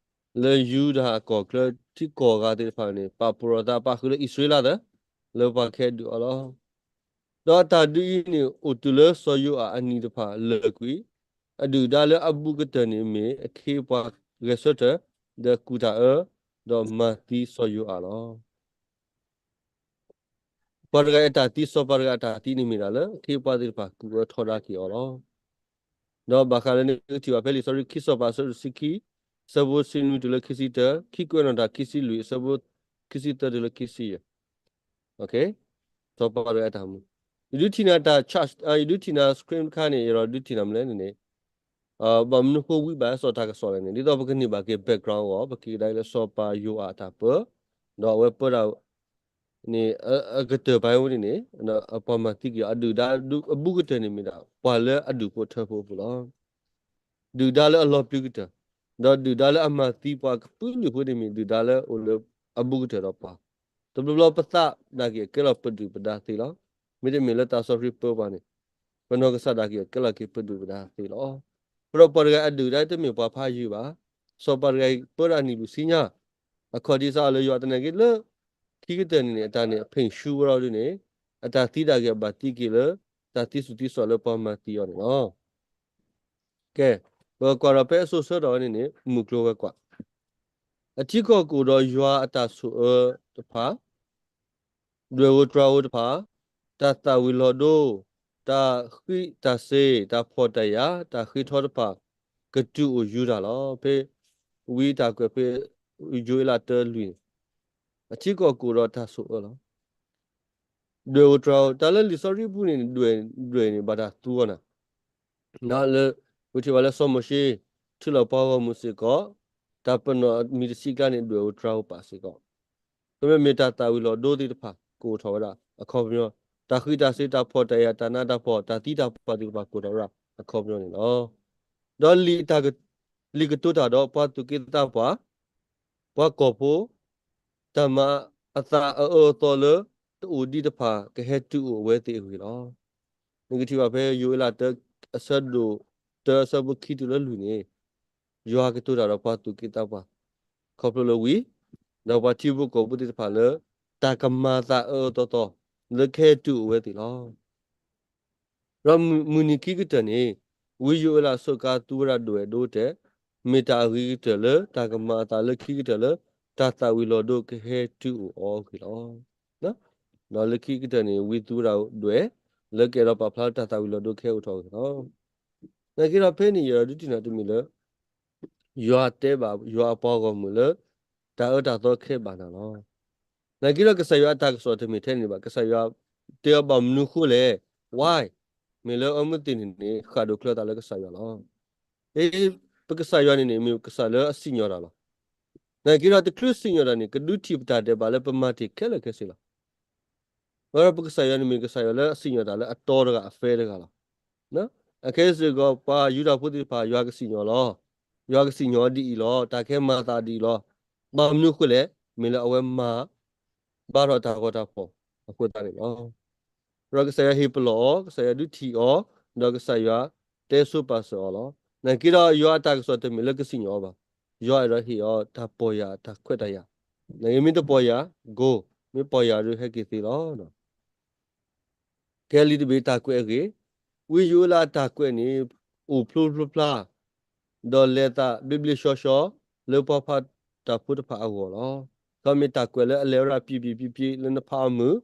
လၢယူဒၤအကီၢ်ချၢထံကီၢ်ဂၤသ့ၣ်တဖၣ်န့ၣ် ပာ်ဖှိၣ်ထီၣ်သးပာ်ဃုာ်လၢအံၣ်စရ့လးသၢ, လၢပှၤကဟဲဒုးအီၤလီၤ. ဒီးအတၢ်ဒုးအံၤန့ၣ် အိၣ်တုၤလၢစီၤယိၤအၤအနံၣ်တဖၣ်လၢာ်ကွံာ်, အဒုၣ်ဒါလၢအဘူးကတၢၢ်န့ၣ်မ့ၢ်အခ့အပှၤဂဲၤဆၢထၢၣ်, ဒီးကူၣ်တၢ်အၢ, ဒီးမၤသံစီၤယိၤအၤလီၤ. ပှၤတဂၤအတၢ်သံ စီၤပၤတဂၤအတၢ်သံန့ၣ်မ့ၢ်ဒၣ်လၢ အခ့အပှၤသ့ၣ်တဖၣ်ကူၣ်အၢထီဒါက့ၤအီၤလီၤ. ဒီးဘၣ်ဃးလၢန့ၣ်ကထံၣ်ဘၣ်ဖဲလံာ်စီဆှံခံစီၤပၤအဆၢဒိၣ်တဆံခံ, အဆၢဖိတဆံနွံတုၤလၢခံဆံတၢ, ခံကွဲးနီၣ်တၢ်ခံဆံလွံၢ် အဆၢဖိခံဆံသၢတုၤလၢခံဆံယဲၢ်. စီၤပၤတဂၤအတၢ်မူ, ယဒုးထံၣ်နၤတၢ် chart, ယဒုးထံၣ်နၤ screen တခါန့ၣ် ယဒုးထံၣ်နၤမနုၤလဲၣ်န့ၣ်န့ၣ်, ဘၣ်မနုၤဃိဝံဘၣ်ဟဲစိာ်တၢ်ကစီၣ်လဲၣ်န့ၣ် ဒ်သိးပကန့ၢ်ဘၣ်က့ၤ background အဂီၢ် ပက့ၤကဒါလၢစီၤပၤယိၤအၤအတၢ်ပၢ, ဒီးအဝဲပၢဒၣ်န့ၣ် အကတၢၢ်ပၤဝဲန့ၣ်န့ၣ် အပှၤမၤသံက့ၤအီၤ အဒုၣ်ဒါအဘူးကတၢၢ်န့ၣ်မ့ၢ်ဒၣ် ပှၤလၢအဒူၣ်ဖိထၢဖိအပူၤလီၤ. ဒုၣ်ဒါလၢအလီၤပျံၤကတၢၢ်, ဒီးဒုၣ်ဒါလၢအမၤသံပှၤကပုာ်လုာ်ဖိန့ၣ်မ့ၢ်ဒုၣ်ဒါလၢအိၣ်လၢအဘူးကတၢၢ်ဒီးပှၤ, တဘျီဘျီပသးဒၣ်က့ၤအကဲလီၤပဒုၣ်ပဒါသ့လီၤ. မ့တမ့ၢ်လၢတၢ်စီဆှံပၢပှၤန့ၣ် ပနီၢ်ကစၢ်ဒၣ်က့ၤအကဲလီၤက့ၤပဒုၣ်ပဒါသ့လီၤ. အဃိဒီးပှၤတဂၤအဒုၣ်ဒါတမ့ၢ်ပှၤဖးယံၤဘၣ်. စီၤပၤတဂၤအံၤပၢဒၣ်နံၣ်ဘျုးဆံညါ အခီၣ်ဒံးစးအီၤလၢယွၤသနာ်က့လၢ ခံကတၢၢ်န့ၣ်န့ၣ် အတၢ်န့ၣ်အဖ့ၣ်ဆူဝဲဒီးဒ်န့ၣ် အတၢ်သံဒၣ်က့ၤအဘၣ်သံက့ၤလၢ တၢ်သံစူၤသံစီၤလၢပှၤမၤသံအီၤန့ၣ်လီၤ. ကဲ, ပကကွၢ်ဒီးဖဲအစိၤဆၢထီၣ်ဝဲန့ၣ်န့ၣ် မုၢ်ကျိၤဝဲၤကွာ်, အထံကီၢ်ကအိၣ်ဒီးယွၤအတၢ်ဆိၣ်အၢတဖၣ် ဒွဲၣ်ဧိၤတြၤဧိၤတဖၣ်, တၢ်သၣ်ဝံၤလီၤဒိ, တၢ်ဃံးတၢ်စ့ၤ, တၢ်ဖှီၣ်တၢ်ယာ်, တၢ်ဃ့ထီတဖၣ် ကတုၤအိၣ်ယူဒၤလီၤ. ဖဲ ဝံတၢ်ကွဲးဖဲ ယိၤအ့လးတၢလွံၢ်န့ၣ်, အထံကီၢ်ကအိၣ်ဒီးတၢ်ဆိၣ်အၢလီၤ. ဒွဲၣ်ဧိၤတြၤဧိၤ, တၢ်လၢလံာ်စီဆှံပူၤန့ၣ် ဒွဲၣ်, ဒွဲၣ်န့ၣ် ဘၣ်တၢ်သူအီၤနၤ လၢ ဝံထံၣ်ဘၣ်လၢစီၤမိၤၡ့ ထုးလီၤပှၤဂီၢ်မုၢ်စ့ၢ်ကီး, တၢ်ပနီၣ်မံၤတဆံကျါန့ၣ် ဒွဲၣ်ဧိၤတြၤဧိၤပာ်စ့ၢ်ကီး, ကမ့ၢ်မ့ၢ်တၢ်သၣ်ဝံၤလီၤဒိသ့ၣ်တဖၣ် ကအိၣ်ထီၣ်ဝဲဒၣ်အခီပညီ, တၢ်ဃံးတၢ်စ့ၤ တၢ်ဖှီၣ်တၢ်ယာ် တၢ်နးတၢ်ဖှီၣ် တၢ်သံတၢ်ပှၢ်သ့ၣ်တဖၣ် ကအိၣ်ထီၣ်ဝဲဒၣ်အခီပညီန့ၣ်လီၤ. ဒီးလံာ်ကတိၤတၢ်ဒီးပှၤသူၣ်က့သးပှၢ် ပှၤကီၢ်ဖိ တၢ်မၤအသးအအၢအသီလၢ တအိၣ်ဒံးတဖၣ် ကဟဲတုၤအိၣ်အဝဲသ့ၣ်အဂ့ၢ်လီၤ. နကထံၣ်ဘၣ်ဖဲယိၤအ့လးတၢ အဆၢဒိၣ်တၢ အဆၢဖိခံတုၤလၢလွံၢ်န့ၣ်, ယွၤကတိၤတၢ်ဒီးပှၤသူၣ်က့သးပှၢ် ခီဖျိလၢဝံ, ဒီးပှၤထံဖိကီၢ်ဖိသ့ၣ်တဖၣ်လၢ တၢ်ကမၤအသးအအၢအသီ လၢကဟဲတုၤအိၣ်ဝဲသ့ၣ်လီၤ. ဒီးမုၢ်နံၤခံကတၢၢ်န့ၣ်, ဝံယိၤအ့လးအစူးကါသူဝဲဒၣ်ဒွဲၣ်ဒိတဲ, မ့ၢ်တၢ်အဂ့ၤကတၢၢ်လၢ တၢ်ကမၤအသးလၢခံကတၢၢ်လၢ တၢ်သၣ်ဝံၤလီၤဒိကဟဲတုၤအိၣ်အီၤအဂ့ၢ်လီၤ. ဒီးလၢခံကတၢၢ်န့ၣ် ဝံသူဝဲဒၣ်ဒွဲၣ် လၢကအဲၣ်ဒိးပာ်ဖျါလၢတၢ်သၣ်ဝံၤလီၤဒိကဟဲအိၣ်ထီၣ်အဂ့ၢ်လီၤ. နာ်က့ဒီးဖဲန့ၣ် ယဒုးတံၢ်နၤတမံၤလၢ ယွၤတဲဘၣ်ယွၤအပှၤဂီၢ်မုၢ်လၢ တၢ်အၢတၢ်သီခဲဘၣ်နၤလီၤ. နာ်က့ဒီးကစၢ်ယွၤအတၢ်ကစီၣ်တမ့ၢ်ထဲန့ၣ်ဘၣ်, ကစၢ်ယွၤတဲအီၤဘၣ်မနုၤဃိလဲၣ်, why, မ့ၢ်လၢအမ့ၢ်သ့ၣ်န့ၣ်န့ၣ် ဃၣ်ဒိၣ်ချၢသးလၢကစၢ်ယွၤလီၤ. ပကစၢ်ယွၤန့ၣ်န့ၣ် မ့ၢ်ကစၢ်လၢအစံၣ်ညီၣ်တၢ်လီၤ. နာ်က့ဒီးတချုးစံၣ်ညီၣ်တၢ်န့ၣ် ကဒုးထံၣ်ပတၢ်ဒဲးဘးလၢပမၤတ့ၢ်ခဲလၢာ်ခဲဆ့လီၤ. ဝဲဒီးပကစၢ်ယွၤန့ၣ်မ့ၢ်ကစၢ်ယွၤလၢအစံၣ်ညီၣ်တၢ်လၢအတီတဂၤအfairတဂၤလီၤ. အခဲအံၤစ့ၢ်ကီး ပှၤယူဒၤဖိသ့ၣ်တဖၣ် ယွၤကစံၣ်ညီၣ်လီၤ. ယွၤကစံၣ်ညီၣ်ဒ်အံၤလီၤ. တၢ်ကဟဲမၤသးဒ်အံၤလီၤ. ဘၣ်မနုၤဃိလဲၣ်, မ့ၢ်လၢအဝဲမၤဘါထီၣ်တၢ်ဂီၤတၢ်ဖီၣ်အဃိသတးန့ၣ်လီၤ. ဒီးကစၢ်ယွၤဟ့ၣ်ပလီၢ်အီၤ, ကစၢ်ယွၤဒုးထံၣ်အီၤ, ဒီးကစၢ်ယွၤတဲဆိပာ်စၢၤအီၤလီၤ. နာ်က့ဒီးယွၤအတၢ်ကစီၣ်တမ့ၢ်လၢကစံၣ်ညီၣ်အီၤဘၣ်. ယွၤအဲၣ်ဒိးဟ့ၣ်အီၤတၢ်ပီၢ်ယၢ်တၢ်ခွဲးတၢ်ယာ်. နာ်က့မ့ၢ်တပီၢ်ယၢ်, ကိၢ်, မ့ၢ်ပီၢ်ယၢ်ဒီးဟဲက့ၤသ့လီၤ. ကဲလံာ်တဘ့ၣ်တၢ်ကွဲးအဂ့ၢ်, ဝံယိၤအ့လးအတၢ်ကွဲးန့ၣ် အိၣ်ဖျိဖျိဖျါ, ဒီးလဲၤသးဘျ့ဘျ့ဆှီဆှီ လၢပှၤဖးတၢ်ဖိတဖၣ်အဂီၢ်လီၤ. ခီမ့ၢ်တၢ်ကွဲးလၢအလဲၤဝဲဒၣ်ပျံၤပျံၤပျံၤပျံၤလၢနဖးအမုာ်,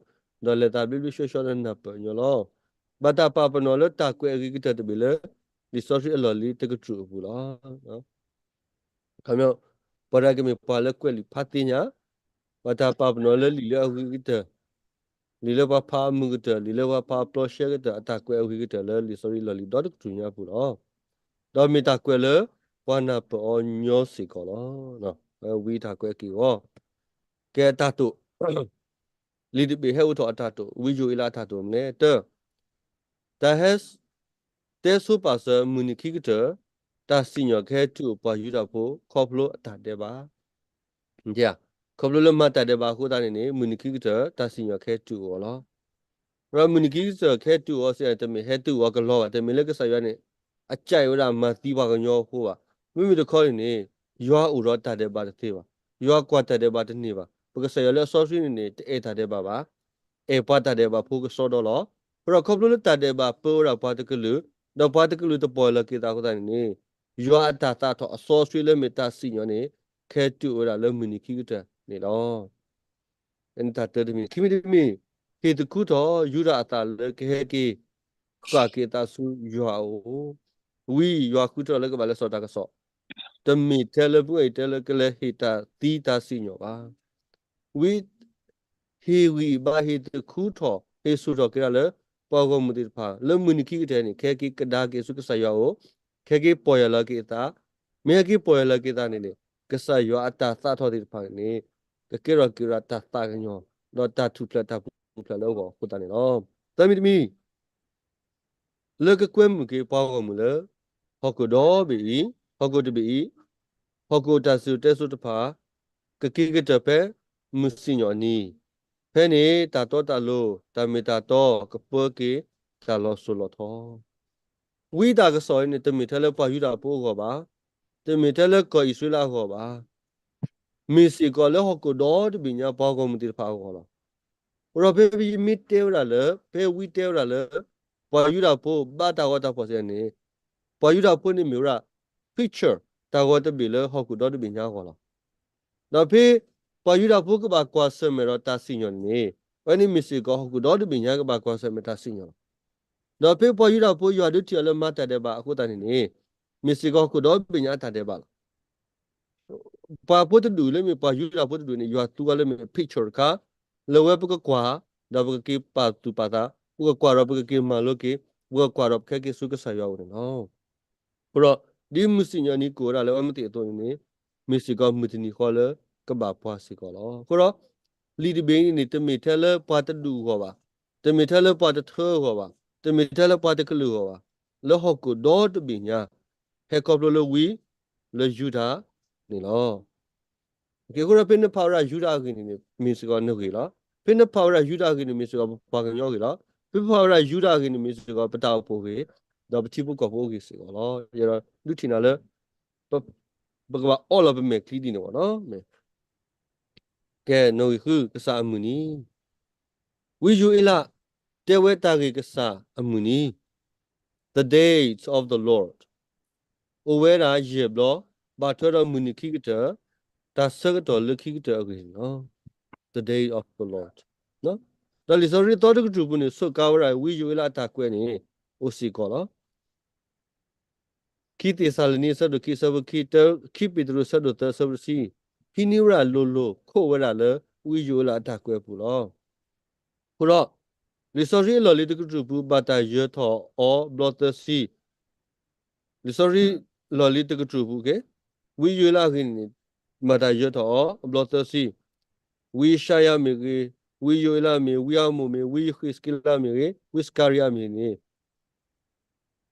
ဒီးလဲၤသးဘျ့ဘျ့ဆှီဆှီလၢနၢ်ပၢၢ်အညီလီၤ. ဘၣ်တၢ်ပာ်ပနီၣ်လၢတၢ်ကွဲးအဂ့ၤကတၢၢ်တဘ့ၣ်လၢ လံာ်စီဆှံအလီၢ်လံၤတကတြူၢ်အပူၤလီၤ. ခီမ့ၢ် ပှၤတဂၤကမ့ၢ်ပှၤလၢကွဲးလံာ်ဖးသ့ၣ်ညါ, ဘၣ်တၢ်ပာ်ပနီၣ်လၢလံာ်လၢအဂ့ၤကတၢၢ်, လံာ်လၢပှၤဖးအမုာ်ကတၢၢ်, လံာ်လၢပှၤဖးအပျီရှဲကတၢၢ်, အတၢ်ကွဲးအဂ့ၤကတၢၢ်လၢလံာ်စီဆှံအလီၢ်လံၤဒီတကတြူၢ်ညါအပူၤလီၤ. ဒီးမ့ၢ်တၢ်ကွဲးလၢပှၤနၢ်ပၢၢ်အီၤညီစ့ၢ်ကီးလီၤ. ဝံတၢ်ကွဲးက့ၤအဂီၢ်, ကဲအတၢ်တိာ် လံာ်တဘ့ၣ်ဟဲအိၣ်ထီၣ်အတၢ်တိာ်, ဝံယိၤအ့လးအတၢ်တိာ်မနုၤလဲၣ်. တၢ, တၢ်ဟဲတဲဆိပာ်စၢၤမုၢ်နံၤခံကတၢၢ်, တၢ်စံၣ်ညီၣ်ကဟဲတုၤအိၣ်ပှၤယူဒၤဖိ ခီဖျိအတၢ်ဒဲးဘး, ခီဖျိလၢမၤတၢ်ဒဲးဘးအဃိသတးန့ၣ်န့ၣ် မုၢ်နံၤခံကတၢၢ် တၢ်စံၣ်ညီၣ်ကဟဲတုၤအိၣ်အီၤလီၤ. ဒီးမုၢ်နံၤခံကတၢၢ်ကဟဲတုၤအိၣ်အီၤစ့ၢ် တမ့ၢ်ဟဲတုၤအိၣ်အီၤကလီဘၣ်, တမ့ၢ်လၢကစၢ်ယွၤန့ၣ် အကၠဲးဝဲဒၣ်မၤသံပှၤကညီအဃိဘၣ်. မ့မ့ၢ်တခီန့ၣ်န့ၣ် ယွၤအိၣ်ဒီးတၢ်ဒဲးဘးတသ့ဘၣ်, ယွၤကွၢ်တၢ်ဒဲးဘးတန့ၢ်ဘၣ်. ပကစၢ်ယွၤလၢအစီဆှံန့ၣ်န့ၣ် တအဲၣ်တၢ်ဒဲးဘးဘၣ်, အဲၣ်ပှၤတၢ်ဒဲးဘးဖိကစီဒီလီၤ. အဃိဒီးခီဖျိလၢတၢ်ဒဲးဘးပၢဝဲဒၣ်ပှၤတကလုာ်, ဒီးပှၤတကလုာ်တပီၢ်ယၢ်လီၤက့ၤသးအဃိသတးန့ၣ်န့ၣ် ယွၤအတၢ်သးထီၣ်အစီဆှံလၢမ့ၢ်တၢ်စံၣ်ညီၣ်န့ၣ် ကဟဲတုၤအိၣ်ဝဲဒၣ်လၢမုၢ်နံၤခံကတၢၢ်န့ၣ်လီၤ. တၢ်တမံၤ, ခံမံၤတမံၤ, ဟ့ၣ်သခူထီၣ်ယူဒၤအသးလၢကဟဲက့ၤ ဃၣ်က့ၤအသးဆူယွၤအအိၣ်, ဝံယွၤဃုထၢလၢကဘၣ်လဲၤစိာ်တၢ်ကစီၣ်, တမ့ၢ်ထဲလၢပှၤအံၤတဲလၢကလဲၤဟ့ၣ်တၢ်သံတၢ်စံၣ်ညီၣ်ဘၣ်. ဝံ ဟ့ၣ်ဂံၢ်ဘါ ဟ့ၣ်သခူထီၣ် ဟ့ၣ်ဆူၣ်ထီၣ်က့ၤဒၣ်လၢ ပှၤဂီၢ်မုၢ်သ့ၣ်တဖၣ် လၢမုၢ်နံၤခံကတၢၢ်န့ၣ် ကဟဲက့ၤကဒါက့ၤဆူကစၢ်ယွၤအအိၣ်, ကဟဲက့ၤပီၢ်ယၢ်လီၤက့ၤအသး, မ့ၢ်ဟဲက့ၤပီၢ်ယၢ်လီၤက့ၤအသးန့ၣ်န့ၣ် ကစၢ်ယွၤအတၢ်သးထီၣ်သ့ၣ်တဖၣ်န့ၣ် ကကဲထီၣ်က့ၤဝဲဒၣ်တၢ်သးကညီၤ ဒီးတၢ်ထူၣ်ဖျဲးတၢ်ပူၤဖျဲးလၢအဂီၢ်အဃိသတးန့ၣ်လီၤ. သၢမံၤတမံၤ လၢကကွဲမုာ်က့ၤပှၤဂီၢ်မုၢ်လၢ ဟီၣ်ခိၣ်ဒီဘ့ၣ်အံၤ, ဟီၣ်ခိၣ်တဘ့ၣ်အံၤ, ဟီၣ်ခိၣ်တၢ်စံၣ်စိၤတဲစိၤတဖၣ် ကက့ၤကတၢၢ်ဖဲမုၢ်စံၣ်ညီၣ်အနံၤ, ဖဲန့ၣ်တၢ်တီတၢ်လိၤ တၢ်မ့ၢ်တၢ်တီ ကပၢက့ၤတၢ်လီၤစိၤလီၤထီ. ဝံတၢ်ကစီၣ်အံၤန့ၣ် တမ့ၢ်ထဲလၢပှၤယူဒၤဖိအဂီၢ်ဘၣ်, တမ့ၢ်ထဲလၢကီၢ်အံၣ်စရ့လးအဂီၢ်ဘၣ်. မ့ၢ်စ့ၢ်ကီးလၢဟီၣ်ခိၣ်ဒီတဘ့ၣ်ညါပှၤဂီၢ်မုၢ်သ့ၣ်တဖၣ်အဂီၢ်လီၤ. အဃိဒီးဖဲမ့ၢ်တဲဝဲဒၣ်လၢ ဖဲဝံတဲဝဲဒၣ်လၢ ပှၤယူဒၤဖိဘၣ်တၢ်ဂီၤတၢ်ဖီၣ်စ့ၢ်န့ၣ်, ပှၤယူဒၤဖိန့ၣ်မ့ၢ်ဝဲဒၣ် picture တၢ်ဂီၤတဘ့ၣ်လၢဟီၣ်ခိၣ်ဒီတဘ့ၣ်ညါအဂီၢ်လီၤ. ဒီးဖဲပှၤယူဒၤဖိကဘၣ်ကွၢ်ဆၢၣ်မဲာ်ဒီးတၢ်စံၣ်ညီၣ်န့ၣ်, အဝဲန့ၣ်မ့ၢ်စ့ၢ်ကီးဟီၣ်ခိၣ်ဒီတဘ့ၣ်ညါကဘၣ်ကွၢ်ဆၢၣ်မဲာ်တၢ်စံၣ်ညီၣ်လီၤ. ဒီးဖဲပှၤယူဒၤဖိယွၤဒုးထံၣ်အီၤလၢမၤတၢ်ဒဲးဘးအဃိသတးန့ၣ်န့ၣ်, မ့ၢ်စ့ၢ်ကီးဟီၣ်ခိၣ်ဒီဘ့ၣ်ညါအတၢ်ဒဲးဘးလီၤ. ပှၤဖိတဒူၣ်လၢမ့ၢ်ပှၤယူဒၤဖိတဒူၣ်န့ၣ် ယွၤသူအီၤလၢမ့ၢ် picture တခါ, လၢဝဲပကကွၢ်, ဒီးပကက့ၤပာ်သူၣ်ပာ်သး, ပကကွၢ်ဒီးပကက့ၤမၤလိက့ၤ, ပကကွၢ်ဒီးပကဟဲက့ၤဆူကစၢ်ယွၤအအိၣ်န့ၣ်လီၤ. အဃိဒီး ဒ်မုၢ်စံၣ်ညီၣ်နံၤကိးဝဲဒၣ်လၢအဝဲမ့ၢ်သ့ၣ်အသိးန့ၣ်န့ၣ်, မ့ၢ်စ့ၢ်ကီးမုၢ်တနံၤဃီလၢကဘၣ်ပှၤစ့ၢ်ကီးလီၤ. အဃိဒီး လံာ်တဘ့ၣ်အံၤန့ၣ် တမ့ၢ်ထဲလၢပှၤတဒူၣ်အဂီၢ်ဘၣ်, တမ့ၢ်ထဲလၢပှၤတထၢအဂီၢ်ဘၣ်, တမ့ၢ်ထဲလၢပှၤတကလုာ်အဂီၢ်ဘၣ်, လၢဟီၣ်ခိၣ်ဒီတဘ့ၣ်ညါ, ဟဲခီဖျိလၢဝံလၢယူဒၤန့ၣ်လီၤ. အဃိဒီးဖဲနဖးဝဲဒၣ်ယူဒၤအဂ့ၢ်န့ၣ်န့ၣ် မ့ၢ်စ့ၢ်ကီးနဂ့ၢ်လီၤ. ဖဲနဖးဝဲဒၣ်ယူဒၤအဂ့ၢ်န့ၣ် မ့ၢ်စ့ၢ်ကီးပပှၤကညီအဂ့ၢ်လီၤ. ဖဲပဖးဝဲဒၣ်ယူဒၤအဂ့ၢ်န့ၣ် မ့ၢ်စ့ၢ်ကီးပတၢ်အိၣ်ဖှိၣ်အဂ့ၢ်, ဒီးပထံဖိကီၢ်ဖိအဂ့ၢ်စ့ၢ်ကီးလီၤ. ယဒိးထံၣ်နၤလၢ ပ ပကဘၣ်အီလီၤပမဲာ်ချံဒ်န့ၣ်ဘၣ်နီၤ. ကဲ, နီၣ်ဂံၢ်ဃု, ကစၢ်အမုၢ်နံၤ. ဝံယိၤအ့လး တဲဝဲတၢ်ဂ့ၢ်ကစၢ်အမုၢ်နံၤ, the days of the Lord, အိၣ်ဝဲဒၣ်ယဲၢ်ဘျီ, ဘၣ်ထွဲဒီးမုၢ်နံၤခံကတၢၢ်, တၢ်ဆၢကတီၢ်လၢခံကတၢၢ်အဂ့ၢ်န့ၣ်လီၤ. The day of the Lord. ဒီးလံာ်စီဆှံသီတကတြူၢ်ပူၤန့ၣ် စူးကါဝဲဒၣ်ဝံယိၤအ့လးအတၢ်ကွဲးန့ၣ် အိၣ်စ့ၢ်ကီးလီၤ. ခံသ့းစၤလနံ အဆၢဒိၣ်ခံ အဆၢဖိခံ, ခံပ့းတရူး အဆၢဒိၣ်သၢ အဆၢဖိတဆံ, ဟံးန့ၢ်ဝဲဒၣ်လိၤလိၤ ခိးဝဲဒၣ်လၢဝံယိၤအ့လးအတၢ်ကွဲးအပူၤလီၤ. အဃိဒီး လံာ်စီဆှံအလီၢ်လံၤတကတြူၢ်ပူၤ ဘၣ်တၢ်ယၢၤထီၣ်အီၤအဘျီသၢဆံ, လံာ်စီဆှံလီၢ်လံၤတကတြူၢ်ပူၤ, ဝံယိၤအ့လးအဂ့ၢ်န့ၣ် ဘၣ်တၢ်ယၢၤထီၣ်အီၤအဘျီသၢဆံ, ဝံယၡါယၤမ့ၢ်ဂ့ၤ, ဝံယိၤအ့လးမ့ၢ်, ဝံအၤမိၣ်မ့ၢ်, ဝံယဃ့းစက့လးမ့ၢ်ဂ့ၤ, ဝံစကၤရံယၤမ့ၢ်ဂ့ၤန့ၣ်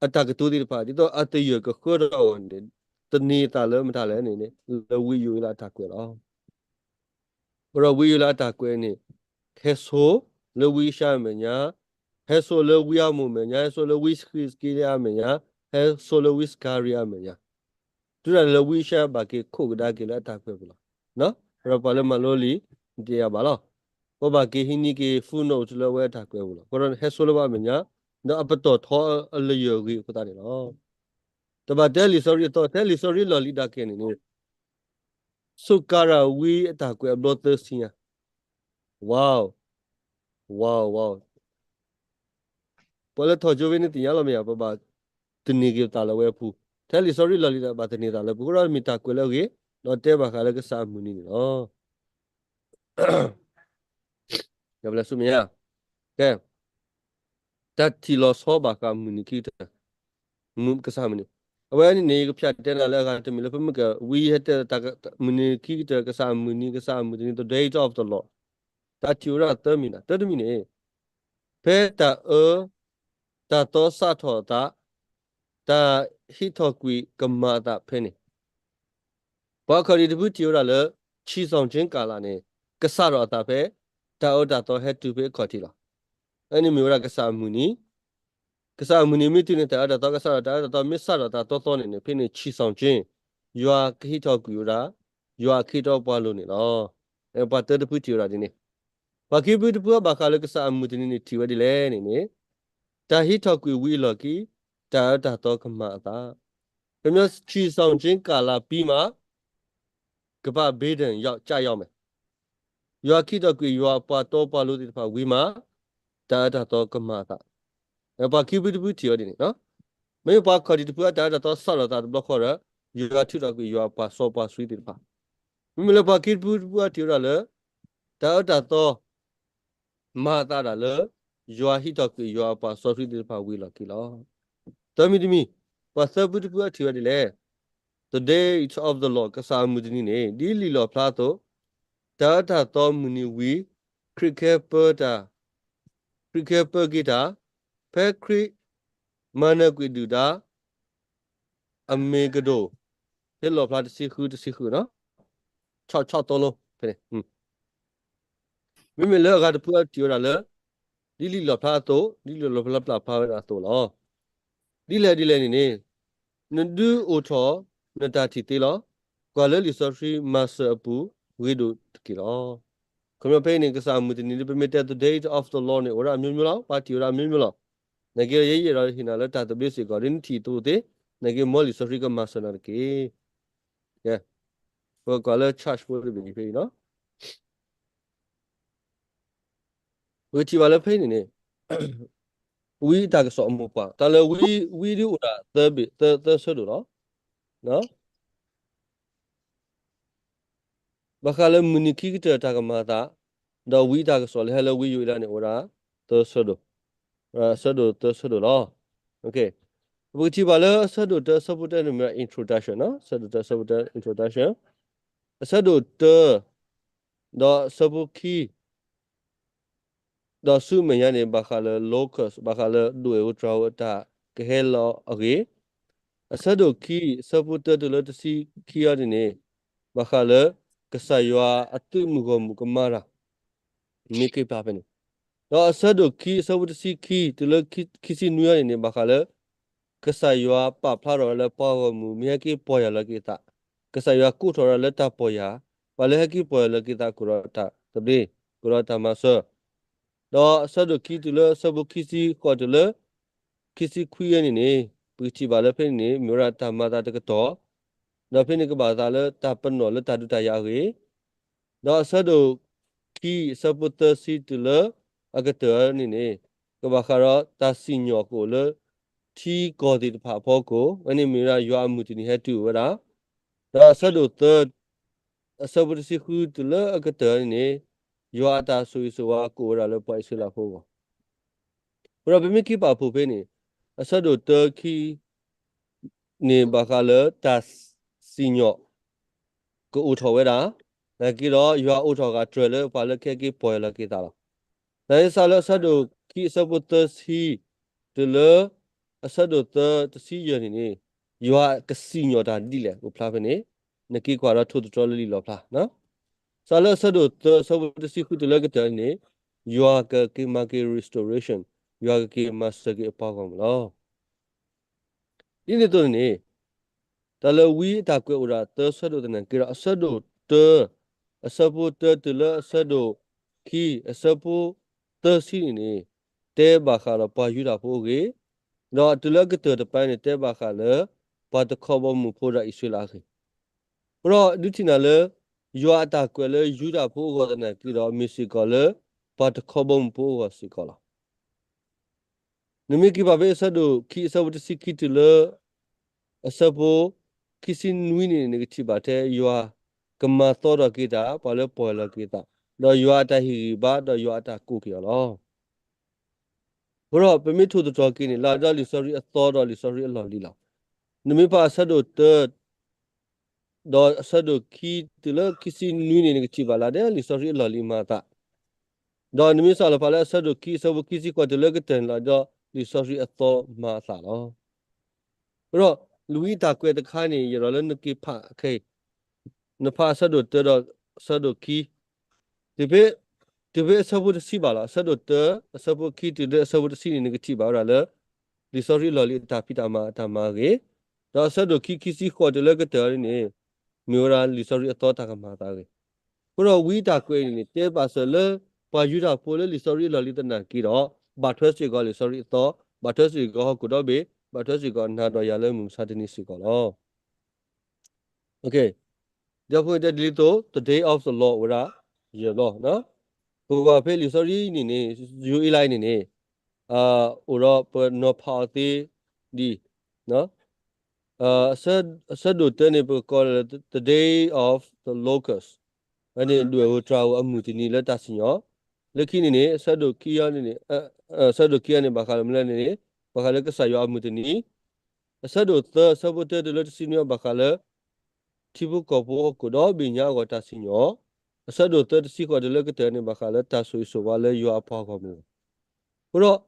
အတၢ်ကတိၤသ့ၣ်တဖၣ် ဒ်သိးအသယၢၢ်ကဃၢထီၣ်အဂီၢ်န့ၣ် သန့ၤအသးလၢမတၤလဲၣ်န့ၣ်န့ၣ် လၢဝံယိၤအ့လးအတၢ်ကွဲးလီၤ. အဃိဒီးဝံယိၤအ့လးအတၢ်ကွဲးန့ၣ် ဟဲစိာ်လၢဝံယၡါယၤအမဲာ်ညါ, ဟဲစိာ်လၢဝံအၤမိၣ်အမဲာ်ညါ, ဟဲစိာ်လၢဝံဃ့းစက့လးအမဲာ်ညါ, ဟဲစိာ်လၢဝံစကၤရံယၤအမဲာ်ညါ, တုၤဒၣ်လဲာ်လၢဝံယၡါယၤဘၣ်က့ၤခိးကဒါက့ၤလၢအတၢ်ကွဲးပူၤလီၤ. အဃိဒီးပှၤလၢမၤလိလံာ် နတယၤဘၣ်လီၤ. ပဘၣ်က့ၤဟံးန့ၢ်က့ၤ footnote လၢအဝဲအတၢ်ကွဲးပူၤလီၤ. အဃိဒီးဟဲစိာ်လၢဝံအမဲာ်ညါ, ဒီးအပတီၢ်ထီအလၢာ်ဂ့ၤအဃိသတးန့ၣ်လီၤ. တဘၣ်တဲလံာ်စီဆှံအသီ, ထဲလံာ်စီဆှံလီၢ်လံၤဒၣ်ကဲန့ၣ်န့ၣ် စူးကါဝဲဒၣ်ဝံအတၢ်ကွဲးအဘျီသၢဆံညါ, ဝါ, ဝါ, ဝါ, ပှၤလၢထီၣ်ကၠိဖဲန့ၣ်သ့ၣ်ညါလီၤမ့ၢ်ဧါ, ပဘၣ်သန့ၤက့ၤပသးလၢအဝဲအပူၤ, ထဲလံာ်စီဆှံလီၢ်လံၤဒၣ်ဘၣ်သန့ၤသးလၢအပူၤ, အဃိဒီးမ့ၢ်တၢ်ကွဲးလၢအဂ့ၤ, ဒီးတဲဘၣ်ဃးလၢကစၢ်အမုၢ်နံၤန့ၣ်လီၤ. ကဲ, တၢ်ထံၣ်လီၤဆီဘၣ်ဃးမုၢ်နံၤခံကတၢၢ်, ကစၢ်မုၢ်နံၤ, အဝဲန့ၣ်န့ၣ် ယကဖျါတဲနၤလၢအဂၤတမံၤလၢ ပမ့ၢ်ကဝံဟဲတဲ မုၢ်နံၤခံကတၢၢ်, ကစၢ်အမုၢ်နံၤ, ကစၢ်အမုၢ်တနံၤ, the day of the Lord, တၢ်ထံၣ်ဝဲဒၣ်သၢမံၤန့ၣ်, တၢတမံၤန့ၣ် ဖဲတၢ်အၢ တၢ်သီစးထီၣ်အသး, တၢ်ဟံးထီၣ်ကွံာ်ကမၤအသးဖဲန့ၣ်, ပှၤခီၣ်ဒံးတဖုထံၣ်ဝဲဒၣ်လၢ ဆံးဆောင်ခြင်းကာလ န့ၣ် ကစးထီၣ်အသးဖဲ တၢ်အၢတၢ်သီဟဲတုၤဖဲအခီၣ်ထံးလီၤ. အန့ၣ်မ့ၢ်ဝဲဒၣ်ကစၢ်အမုၢ်နံၤ, ကစၢ်အမုၢ်နံၤမ့ၢ်တုၤန့ၣ် တၢ်အၢတၢ်သီကစးထီၣ်, တၢ်အၢတၢ်သီမ့ၢ်စးထီၣ်သးသီသီန့ၣ်န့ၣ် ဖဲန့ၣ် ဆံးဆောင်ခြင်း, ယွၤကဟံးထီၣ်ကွံာ်ဝဲဒၣ် ယွၤအခ့အတီပှၤလိၤန့ၣ်လီၤ. ပှၤသၢတဖုထံၣ်ဝဲဒၣ်ဒ်န့ၣ်, ပှၤခံဖုတဖုအဘၣ်ဃးလၢကစၢ်အမုၢ်တနံၤန့ၣ် ထံၣ်ဝဲဒ်လဲၣ်န့ၣ်န့ၣ်, တၢ်ဟံးထီၣ်ကွံာ်ဝံၤအလီၢ်ခံ တၢ်အၢတၢ်သီကမၤအသး, ခီပညီ ဆံးဆောင်ခြင်းကာလ ပြီးမှ ကမ္ဘာ့ဗြိတိန် ရောက်, ကျရောက်မယ်, ယွၤဟံးထီၣ်ကွံာ်ယွၤအပှၤတီပှၤလိၤသ့ၣ်တဖၣ်ဝံၤမး တၢ်အၢတၢ်သီကမၤအသး, ပှၤခံဖုတဖုထံၣ်ဝဲဒ်န့ၣ်, မ့မ့ၢ်ပှၤခီၣ်ဒံးတဖုအတၢ်အၢတၢ်သီစးထီၣ်သးတဘျီဃီဒီး ယွၤထုးထီၣ်ကွံာ်ယွၤအပှၤစီပှၤဆှံသ့ၣ်တဖၣ်, မ့မ့ၢ်လၢပှၤခံဖုတဖုအထံၣ်ဝဲဒၣ်လၢ တၢ်အၢတၢ်သီ မၤအသးဒၣ်လၢ ယွၤဟံးထီၣ်ကွံာ်ယွၤအပှၤစီဆှံသ့ၣ်တဖၣ်ဝံၤအလီၢ်ခံလီၤ. သၢမံၤတမံၤ, ပှၤသၢဖုတဖုအထံၣ်ဝဲဒ်လဲၣ်, the day of the Lord, ကစၢ်အမုၢ်တနံၤန့ၣ် ဒ်လံာ်လီၣ်ဖျါအသိး, တၢ်အၢတၢ်သီမုၢ်နံၤဝံၤ ခရံာ်ကဟဲပၢတၢ်, ခရံာ်ကဟဲပၢက့ၤတၢ်, ဖဲခရံာ်မၤနၢၤကွံာ်ဒုၣ်ဒါ အမ့ၢ်ကဒိၣ်, ဟ့ၣ်လီၤဖျါတဆံဃု တဆံဃုနီၤ, ဆီဆီသိလိ ဖဲန့ၣ် မ့မ့ၢ်လၢအဂၤတဖုအထံၣ်ဝဲဒၣ်လၢ ဒ်လံာ်လီၣ်ဖျါအသိး, ဒ်လံာ်လီၣ်ဖျါပျၢ်ဖျါဝဲဒၣ်အသိးလီၤ. ဒ်လဲၣ်ဒ်လဲၣ်န့ၣ်န့ၣ်, နဒုးအိၣ်ထီၣ်နတၢ်ထံၣ်သ့လီၤ. ကွၢ်လၢလံာ်စီဆှံမၤစၢၤအပူၤ ဂ့ၤဒိၣ်တက့ၢ်လီၤ. ခီဖျိဖဲအံၤန့ၣ် ကစၢ်အမုၢ်တနံၤ ပမ့ၢ်တဲ the day of the Lord န့ၣ် အိၣ်ဝဲဒၣ်အမျိုးမျိုးလီၤ, ပှၤထံၣ်ဝဲဒၣ်အမျိုးမျိုးလီၤ. နာ်က့ဒီး ယဲယအဲၣ်ဒိးဟ့ၣ်နၤလၢတၢ်သဘျ့စ့ၢ်ကီး ဒ်နထံၣ်အသိးသ့, နာ်က့မ်လံာ်စီဆှံကမၤစၢၤနၤတက့ၢ်. ကဲ, ပကွၢ်လၢ church ဖိတဘ့ၣ်အံၤဖဲအံၤနီၤ. ပကထံၣ်ဘၣ်လၢဖဲအံၤန့ၣ်န့ၣ်, ဝံအတၢ်ကစီၣ်အမိၢ်ပှၢ်, တၢ်လၢဝံ, ဝံဒ်အိၣ်ဒၣ်သၢဘ့ၣ်, သၢ, သၢဆၢဒိၣ်လီၤ. ဘၣ်ဃးလၢမုၢ်နံၤခံကတၢၢ်တၢ်ကမၤအသး, ဒီးဝံအတၢ်ကစီၣ်လၢဟဲလၢဝံယိၤအ့လးန့ၣ် အိၣ်ဝဲဒၣ်သၢဆၢဒိၣ်, အဆၢဒိၣ်သၢဆၢဒိၣ်လီၤ. ပကထံၣ်ဘၣ်လၢအဆၢဒိၣ်တၢ အဆၢဖိတၢန့ၣ်မ့ၢ် introduction နီၤ, အဆၢဒိၣ်တၢ အဆၢဖိတၢ introduction, အဆၢဒိၣ်တၢ ဒီးအဆၢဖိခံ ဒီးဆူမဲာ်ညါန့ၣ် ဘၣ်ဃးလၢ logos, ဘၣ်ဃးလၢဒွဲၣ်ဧိၤတြၤဧိၤအတၢ်ကဟဲလီၤအဂ့ၢ်, အဆၢဒိၣ်ခံ အဆၢဖိတၢတုၤလၢတဆံခံအံၤန့ၣ်န့ၣ်, ဘၣ်ဃးလၢကစၢ်ယွၤအသုးမုၢ်ဂီၢ်မုၢ်ကမၤတၢ်, မ့ၢ်က့ၤပာ်ဖဲန့ၣ်, ဒီးအဆၢဒိၣ်ခံ အဆၢဖိတဆံခံ တုၤလၢခံဆံနွံအံၤန့ၣ်န့ၣ် ဘၣ်ဃးလၢ ကစၢ်ယွၤပာ်ဖျါထီၣ်ဝဲလၢပှၤဂီၢ်မုၢ် မ့ၢ်ဟဲက့ၤပီၢ်ယၢ်လီၤက့ၤသး, ကစၢ်ယွၤကိးထီၣ်ဝဲဒၣ်လၢတၢ်ပီၢ်ယၢ်, ပှၤလၢဟဲက့ၤပီၢ်ယၢ်လီၤက့ၤသး ကိးဒီးတၢ်သဘျ့, ကိးဒီးတၢ်မၤစၢၤ, ဒီးအဆၢဒိၣ်ခံတုၤလၢအဆၢဖိခံဆံဃိးတုၤလၢ ခံဆံခွံအံၤန့ၣ်န့ၣ် ပကထံၣ်ဘၣ်လၢဖဲန့ၣ်န့ၣ် မ့ၢ်ဝဲဒၣ်တၢ်မၤသးတကတီၢ်, ဒီးဖဲန့ၣ်ကဘၣ်သးလၢတၢ်ပနီၣ်လၢတၢ်ဒုးတၢ်ယၤအဂ့ၢ်, ဒီးအဆၢဒိၣ်ခံ အဆၢဖိသၢဆံတုၤလၢအကတၢၢ်န့ၣ်န့ၣ် ကဘၣ်ဃးဒီးတၢ်စံၣ်ညီၣ်ကအိၣ်လၢ ထံကီၢ်သ့ၣ်တဖၣ်အဖီခိၣ်, အဝဲန့ၣ်မ့ၢ်ဝဲဒၣ်ယွၤအမုၢ်တနံၤဟဲတုၤအိၣ်ဝဲဒၣ်, ဒီးအဆၢဒိၣ်သၢ အဆၢဖိတဆံဃုတုၤလၢအကတၢၢ်န့ၣ်န့ၣ် ယွၤအတၢ်ဆိၣ်ဂ့ၤဆိၣ်ဝါကအိၣ်ဝဲဒၣ်လၢပှၤအံၣ်စရ့လးဖိအဂီၢ်. အဃိဒီးပမ့ၢ်က့ၤပာ်ဖှိၣ်ဖဲန့ၣ် အဆၢဒိၣ်တၢခံ န့ၣ်ဘၣ်ဃးလၢတၢ်စံၣ်ညီၣ် ကအိၣ်ထီၣ်ဝဲဒၣ်, နာ်က့ဒီးယွၤအိးထီၣ်ဂၢၢ်ကျၢၤလၢပှၤလၢကဟဲက့ၤပီၢ်ယၢ်လီၤက့ၤသးလီၤ. နာ်က့စးလၢအဆၢဒိၣ်ခံ အဆၢဖိသၢဆံ တုၤလၢအဆၢဒိၣ်သၢ တဆံယဲၢ်န့ၣ်န့ၣ် ယွၤကစံၣ်ညီၣ်တၢ်ဒ်လဲၣ်အိၣ်ဖျါဖဲန့ၣ်, နက့ၤကွၢ်ဒီးထိၣ်သတြီၤလၢလံာ်လီၣ်ဖျါ စးလၢအဆၢဒိၣ်သၢ အဆၢဖိတဆံဃုတုၤလၢကတၢၢ်န့ၣ် ယွၤကက့ၤမၤက့ၤ restoration, ယွၤကက့ၤမၤစၢၤက့ၤအပှၤဂီၢ်မုၢ်လီၤ. ဒ်န့ၣ်အသိးန့ၣ်န့ၣ် တၢ်လၢဝံအတၢ်ကွဲးအိၣ်ဒၣ်သၢဆၢဒိၣ်သနာ်က့ဒီး အဆၢဒိၣ်တၢ အဆၢဖိတၢတုၤလၢအဆၢဒိၣ်ခံ အဆၢဖိသၢဆံန့ၣ်န့ၣ် တဲဘၣ်ဃးဒီးပှၤယူဒၤဖိအဂ့ၢ်, ဒီးတုၤလၢအကတၢၢ်တပၤန့ၣ် တဲဘၣ်ဃးလၢ ပှၤတခီဘီမုၢ်ဖိဒီးအံၣ်စရ့လးအဂ့ၢ်, အဃိဒီးဒုးထံၣ်နၤလၢ ယွၤအတၢ်ကွဲးလၢယူဒၤဖိအဂီၢ်သနာ်က့ဒီး မ့ၢ်စ့ၢ်ကီးလၢ ပှၤတခီဘီမုၢ်ဖိအဂီၢ်စ့ၢ်ကီးလီၤ. နမ့ၢ်က့ၤပာ်ဖဲအဆၢဒိၣ်ခံ အဆၢဖိတဆံခံတုၤလၢ အဆၢဖိခံဆံနွံန့ၣ် နကထံၣ်ဘၣ်ထဲ ယွၤကမၤသီထီၣ်က့ၤတၢ် ပှၤလၢပီၢ်ယၢ်လီၤက့ၤသး, ဒီးယွၤအတၢ်ဟ့ၣ်ဂံၢ်ဘါ ဒီးယွၤအတၢ်ကိးက့ၤအီၤလီၤ. အဃိဒီးပမ့ၢ်ထိၣ်သတြီၤက့ၤန့ၣ် လၢဒၣ်လံာ်စီဆှံအသီဒီးလံာ်စီဆှံအလီၢ်လံၤလီၤ. နမ့ၢ်ဖးအဆၢဒိၣ်တၢ ဒီးအဆၢဒိၣ်ခံတုၤလၢခံဆံနွံန့ၣ် နကထံၣ်ဘၣ်လၢဒၣ်လံာ်စီဆှံအလီၢ်လံၤမၤအသး, ဒီးနမ့ၢ်စးလီၤဖးလၢအဆၢဒိၣ်ခံ အဆၢဖိခံဆံဃိးတုၤလၢကတၢၢ်န့ၣ်လီၤ ဒီးလံာ်စီဆှံအသီမၤအသးလီၤ. အဃိဒီး ဝံအတၢ်ကွဲးတခါန့ၣ် ယအဲၣ်ဒိးလၢနက့ၤဖးခဲအံၤ, နဖးအဆၢဒိၣ်တၢဒီးအဆၢဒိၣ်ခံ တုၤဖဲ, တုၤဖဲအဆၢဖိတဆံဘၣ်လီၤ. အဆၢဒိၣ်တၢ အဆၢဖိခံတုၤလၢအဆၢဖိတဆံန့ၣ် နကထံၣ်ဘၣ်ဝဲဒၣ်လၢ လံာ်စီဆှံအလီၢ်လံၤအတၢ်ဖံးတၢ်မၤအတၢ်မၤအဂ့ၢ်, ဒီးအဆၢဒိၣ်ခံ ခံဆံဃိးတုၤလၢကတၢၢ်န့ၣ် မ့ၢ်ဝဲဒၣ်လံာ်စီဆှံအသီတၢ်ကမၤအသးအဂ့ၢ်. အဃိဒီးဝံအတၢ်ကွဲးန့ၣ်န့ၣ် တဲဘၣ်စၢၤလၢ ပှၤယူဒၤဖိလၢလံာ်စီဆှံအလီၢ်လံၤသနာ်က့ဒီး ဘၣ်ထွဲစ့ၢ်ကီးလံာ်စီဆှံအသီ, ဘၣ်ထွဲစ့ၢ်ကီးဟီၣ်ခိၣ်ဒီဘ့ၣ်, ဘၣ်ထွဲစ့ၢ်ကီးနၤဒီးယၤလၢမုၢ်မဆါတနံၤစ့ၢ်ကီးလီၤ. ဒီးဖိတဲဒ်သိး the day of the Lord ဝဲဒၣ် ယဲၢ်ဘျီ, ပကွၢ်ဖဲလံာ်စီဆှံန့ၣ်န့ၣ် ယိၤအ့လးအံၤန့ၣ်န့ၣ် အိၣ်ဒီးပနီၤဖးအီၤသ့ဒ်အံၤ, အဆၢဒိၣ်တၢန့ၣ် ပကိးလၢ the day of the locust, န့ၣ်ဒွဲၣ်ဧိၤတြၤဧိၤအမုၢ်တနံၤလၢတၢ်စံၣ်ညီၣ်, လၢခံန့ၣ်န့ၣ် အဆၢဒိၣ်ခံန့ၣ်, အဆၢဒိၣ်ခံန့ၣ် ဘၣ်ဃးလၢမနုၤလဲၣ်န့ၣ် ဘၣ်ဃးလၢကစၢ်ယွၤအမုၢ်တနံၤ, အဆၢဒိၣ်သၢ အဆၢဖိတၢတုၤလၢတဆံနွံ ဘၣ်ဃးလၢ ထံဖိကီၢ်ဖိဟီၣ်ခိၣ်ဒီဘ့ၣ်ညါအဂီၢ်တၢ်စံၣ်ညီၣ်, အဆၢဒိၣ်သၢတဆံဃိးတုၤလၢကတၢၢ်န့ၣ် ဘၣ်ဃးလၢတၢ်ဆိၣ်ဂ့ၤဆိၣ်ဝါလၢယွၤအပှၤဂီၢ်မုၢ် အဃိဒီး လံာ်တဘ့ၣ်